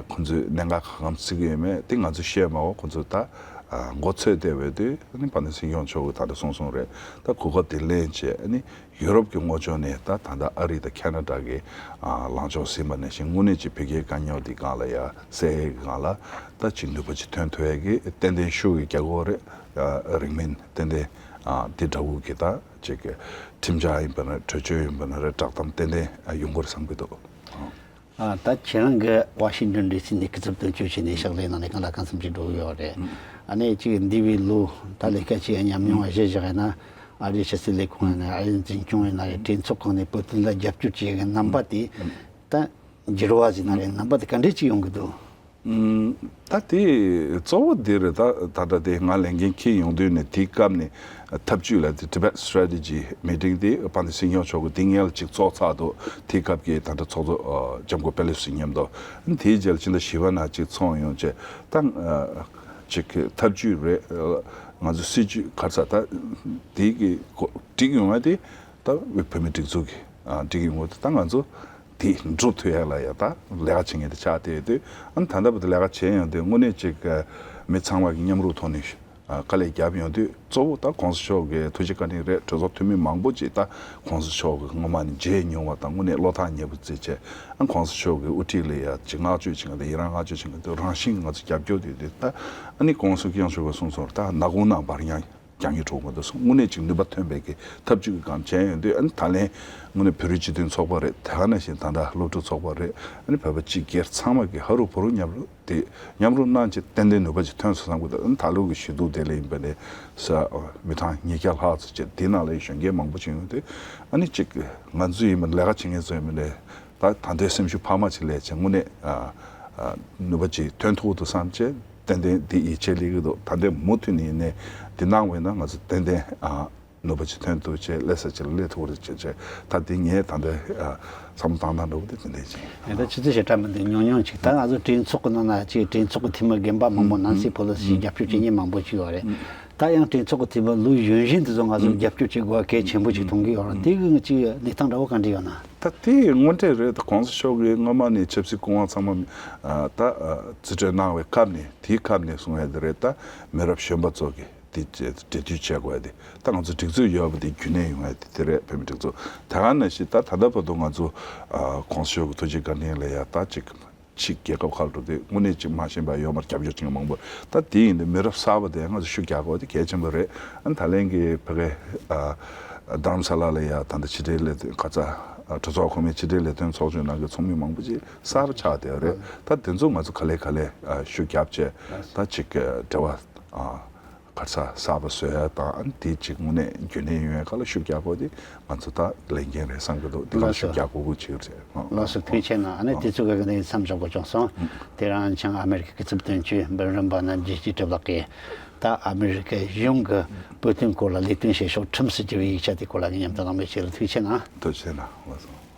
ཁོང་ཚོས་གནད་འགག་ག་གམ་བརྩི་གི་ཡོད་མེད་དེ་ང་ཚོས་བཤད་མ་འོ། ཁོང་ཚོས་ད་མགོ་ཚོས་བསྡད་པའི་དུས་ཨ་ནི་ཕ་ནན་སྲིད་སྐྱོང་མཆོག་གིས་ད་ལྟ་གསུངས་སོང་རེད། ད་གོ་སྐབས་དེ་ལེན་བྱས་ཨ་ནི་ཡུ་རོབ་ཀྱི་ངོས་ཕྱོགས་ནས་ད་ད་ལྟ་ཨ་རི་དང་ཁེ་ན་ཌ་གི་ལངས་ཕྱོགས་ཟིན་པ་ནང་བཞིན་དངོས་གནས་ཀྱི་བོད་རྒྱའི་དཀའ་རྙོག་འདི་སྒང་ལ་ཡ་སེལ་ཡས་ཀྱི་སྒང་ལ་ད་ཅིག་ནུས་པ་ཅིག་ཐོན་ཐུབ་ཡས་ཀྱི་ཏན་ཏན་ཤུགས་ཀྱི་རྒྱག་གི་ཡོད་རེད། རིང་མིན་ཏན་ཏན་འདི་འདྲ་བོ་གི་ད་ཅིག་གི་ཁྲིམས་འཆར་ཡིན་པ་ན་གྲོས་ཆོད་ཡིན་པ་ན་རེད། བསྒྲགས་གཏམ་ཏན་ཏན་ཡོང་གི་རེད་བསམ་གྱི་འདུག་ད་ཁྱེད་རང་གི་ཝ་ཤིང་ཏོན་ཌི་སི་ནས་སྐུ་ཚབ་དོན་གཅོད་བྱས་ནས་ཕྱག་ལས་གནང་ནས་གང་ལ་གང་འཚམ་ཅིག་འགྲོ་གི་ཡོད་རེད། ཨ་ནི་ཅིག་འདས་པའི་ལོ་ད་ལས་ཀ་བྱེད་ཡ་ཉམས་མྱོང་བ་གཞི་བཞག་ཡིན་ན་ཨ་རིའི་ཕྱི་སྲིད་ལས་ཁུངས་ཡིན་ན་ཨ་རིའི་འཛིན་སྐྱོང་ཡིན་ན་རེད། གྲོས་ཚོགས་ཁང་ནས་བོད་དོན་ལ་རྒྱབ་སྐྱོར་བྱེད་ཡ་གི་རྣམ་པ་དེ་ད་འགྱུར་བ་ཟིན་ན་རེད། རྣམ་པ་དེ་ག་འདྲས་ཅིག་ཡོང་གི་འདུག་ད་དེ་གཙོ་བོ་དེ་རེད། ད་ད་ལྟ་དེ་ང་ལས་འགན་འཁྱེར་ཡོང་དུས་ནས་དེའི་སྐབས་ནས་འཐབ་ཇུས་ལ་དེ་Tibet Strategy Meeting དེ་ཕ་ནན་སྲིད་སྐྱོང་མཆོག་གིས་དེ་སྔོན་ལ་གཅིག་ཚོགས་ཚར་འདུག་དེའི་སྐབས་ཀྱི་ད་ལྟ་ཚོགས་གཙོ་ལྕམ་སྐུ་པེ་ལོ་སི་མཉམ་དུ་དེའི་རྗེས་ལ་ཕྱི་ཟླ་བཞི་པ་ནང་གཅིག་ཚོགས་ཡོང་བྱས་ད་གཅིག་འཐབ་ཇུས་རེད། ང་ཚོ་སྲིད་ཇུས་ག་རེ་ཟེར་ད་དེ་གི་འགྲིག་ཡོང་བ་དེ་ད་བོད་མི་སྒྲིག་འཛུགས་ཀྱི་འགྲིག་ཡོང་བ་དེ་ད་ང་ཚོ། དེ་འགྲུབ་ཐུབ་ཡ་ལ་ཡ་ད་ལས་ཀ་བྱེད་མཁན་དེ་ཆགས་བསྡད་ཡོད་དུས་ཨ་ནི་ད་ལྟ་བར་དུ་ལས་ཀ་བྱས་ཡོང་དུས་དངོས་གནས་ཅིག་མི་ཚང་མ་གི་མཉམ་རུབ་ཐོག་ནས་དཀའ་ལས་བརྒྱབ་ཡོང་དུས་གཙོ་བོ་ད་གོང་ས་མཆོག་གི་ཐུགས་རྗེ་བཀའ་དྲིན་རེད། གྲོས་ཚོགས་འཐུས་མི་མང་པོ་ཅིག་ད་གོང་ས་མཆོག་གི་སྔོན་མ་ནས་མཇལ་མྱོང་བ་དང་དངོས་གནས་བློ་ཐག་ཉེ་པོ་བརྩིས་བྱས་ཨ་གོང་ས་མཆོག་གི་དབུ་ཁྲིད་ལ་ཡ་ཅིག་བསྔགས་བརྗོད་བྱེད་མཁན་དང་ཡི་རང་བསྔགས་བརྗོད་བྱེད་མཁན་དེ་རང་བཞིན་གྱི་ང་ཚོ་རྒྱབ་སྐྱོར་དེ་དུས་ད་ཨ་ནི་གོང་ས་སྐྱབས་མཆོག་གིས་གསུངས་སོང་རེད། ད་ནག་ཁུང་ནང་འབར་ཡང་། རྒྱང་གི་གྲོགས་མ་འདུག་སོང་། དངོས་གནས་ཅིག་ནུས་པ་ཐོན་པའི་གི་ཐབས་ཇུས་ཀྱི་སྒང་བྱས་ཡོང་དུས་ཨ་ནི་ད་ལན་དངོས་གནས་བོད་རིགས་སྤྱི་མཐུན་ཚོགས་པ་རེད། དེ་ག་ནང་བཞིན་ད་ལྟ་སློབ་ཕྲུག་ཚོགས་པ་རེད། ཨ་ནི་བོད་པ་སྤྱི་སྒེར་ཚང་མ་གི་ཧ་རུ་བུ་རུ་མཉམ་རུབ་དེ་མཉམ་རུབ་གནང་བྱས་ཏན་ཏན་ནུས་པ་ཅིག་ཐོན་སོང་བསམ་གི་འདུག་ཨ་ནི་ད་ལོ་གི་ཞི་གཏུག་དེ་ལ་ཡིན་པ་ནས་ས་མི་གྲངས་ཉིས་བརྒྱ་ལྷག་ཙམ་བྱས་དེ་ནང་ལ་གཞོན་སྐྱེས་མང་པོ་ཅིག་ཡོང་དུས་ཨ་ནི་ཅིག་ང་ཚོ་ཡིན་པ་ལས་ཀ་བྱེད་མཁན་ཚོ་ཡིན་པ་ནས། ད་ད་ལྟའི་སེམས་ཤུགས་འཕར་མ་ཅིག་སླེབས་བྱས་དངོས་གནས་ཨ་ཨ་ནུས་པ་ཅིག་ཐོན་ཐུབ་འདུག་བསམ་བྱས་ཏན་ཏན་འདི་ཡིད་ཆེས་སླེབས་ཀྱི་འདུག་ད་ལྟའི་མུ་མཐུད་ནས་ཡིན་ནའི་འདི་གནང་བས་ན་ང་ཚོ་ཏན་ཏན་ཨ་ནུས་པ་ཅིག་ཐོན་ཐུབ་བྱས་སླེབས་ས་ཅིག་ལ་སླེབས་ཐུབ་རེད་བྱས་བྱས་ད་འདི་ངས་ད་ལྟའི་ཨ་བསམ་བློ་བཏང་སྟངས་འདྲ་བོ་དེ་དེ་འདྲས་ཅིག་ད་ཆུ་ཚོད་ཞེ་དྲག་མི་འདུག་ཉུང་ཉུང་ཅིག་ད་ང་ཚོ་གྲོས་ཚོགས་ཀྱི་ནང་ན་ཅིག་གྲོས་ཚོགས་ཀྱི་འཐུས་མི་རྒན་པ་མང་པོ་ནན་སི་ཕོ་ལོ་སི་རྒྱབ་སྐྱོར་བྱེད་མཁན་མང་པོ་ཅིག་ཡོད་རེད། ད་ཡང་གྲོས་ཚོགས་ཀྱི་འཐུས་མི་ལོ་གཞོན་གཞོན་དེ་ཚོ་ང་ཚོ་རྒྱབ་སྐྱོར་བྱེད་དགོས་པ་གལ་ཆེན་པོ་ཅིག་མཐོང་གི་ཡོད་རེད། དེ་གི་ཅིག་གནས་སྟངས་འདྲ་བོ་ག་འདྲ་ཡོད་ན། ད་དེ་དངོས་འབྲེལ་རེད། ད་གོང་ས་མཆོག་གིས་སྔོན་མ་ནས་ཆབ་སྲིད་སྐུ་དབང་ཚང་མ་ད་རྩིས་སྤྲོད་གནང་བའི་སྐབས་ནས་དེའི་སྐབས་ནས་གསུང་ཡ་དེ་རེད། ད་མི་རབས་གཞོན་པ་ཚོ་གིས་དེ་འབྲེལ་མཐུད་བྱེད་དགོས་ཡ་དེ་ད་ང་ཚོ་སྒྲིག་འཛུགས་ཡོད་པ་དེ་རྒྱུན་གནས་ཡོང་ཡ་དེ་དེ་རེད། བོད་མི་སྒྲིག་འཛུགས་དེ་ག་ནང་བཞིན་ད་ད་ལྟ་བར་དུ་ང་ཚོ་གོང་ས་མཆོག་གི་ཐུགས་རྗེ་བཀའ་དྲིན་ལ་ཡ་ད་ཅིག་ཕྱི་རྒྱལ་ཁབ་ཁག་ཏུ་དེ་དངོས་གནས་ཅིག་མ་ཤེས་པ་ཡོད་མ་རེད། རྒྱབ་སྐྱོར་བྱེད་མཁན་མང་པོ། ད་དེ་ཡིན་དུས་མི་རབས་གསར་པ་དེ་ང་ཚོ་ཤུགས་རྒྱག་དགོས་དེ་གལ་ཆེན་པོ་རེད། ཨ་ནི་ད་ལན་གྱི་ཕ་གི་ཨ་རྡ་རམ་ས་ལ་ལ་ཡ་ད་ལྟ་ཕྱི་འབྲེལ་ལས་དོན་ཁ་ཚ་གྲོས་ཚོགས་གོང་མའི་ཕྱི་འབྲེལ་ལས་དོན་ཚོགས་ཆུང་ནང་གི་ཚོགས་མི་མང་པོ་ཅིག་གསར་པ་ཆགས་བསྡད་ཡོད་རེད། ད་དེ་ཚོ་ང་ཚོ་ག་ལེ་ག་ལེ་ཨ་ཤུགས་རྒྱབ་བྱས་ད་ཅིག་འབྲེལ་བ་ཨ་ག་རེ་ཟ་གསར་པ་བཟོ་ཡ་དང་ཨ་ནི་དེ་ཅིག་དངོས་གནས་རྒྱུན་གནས་ཡོང་ཡ་ག་ལ་ཤུགས་རྒྱག་དགོས་དེ་ང་ཚོ་ད་ལས་འགན་རེད་བསམ་གྱི་འདུག་དེ་ག་ལ་ལགས་སོ། ཤུགས་རྒྱག་དགོས་དགོས་ཅིག་རེད། ལགས་སོ། ཐུགས་རྗེ་ཆེ་གནང་། ཨ་ནི་དུས་ཚོད་ཀྱི་གནས་མཚམས་འཇོག་དགོས་བྱུང་སོང་། དེ་རིང་ཆང་ཨ་མེ་རི་ཁའི་སྐུ་ཚབ་དོན་གཅོད་འབུམ་རམས་པ་རྣམ་རྒྱལ་སྐྱིད་གྲོལ་ལགས་ཀྱིས་ད་ཨ་མེ་རི་ཁའི་གཞུང་གི་བོད་དོན་སྐོར་ལ་ལས་དོན་བྱེད་ཕྱོགས་ཁྲིམས་སུ་བསྒྱུར་བའི་ཡིག་ཆ་དེའི་སྐོར་ལ་ངས་མཉམ་དུ་གནང་བའི་ཕྱིར་ཐུགས་རྗེ་ཆེ་གནང་། ཐུགས་རྗེ་ཆེ་གནང་། ལགས་སོ།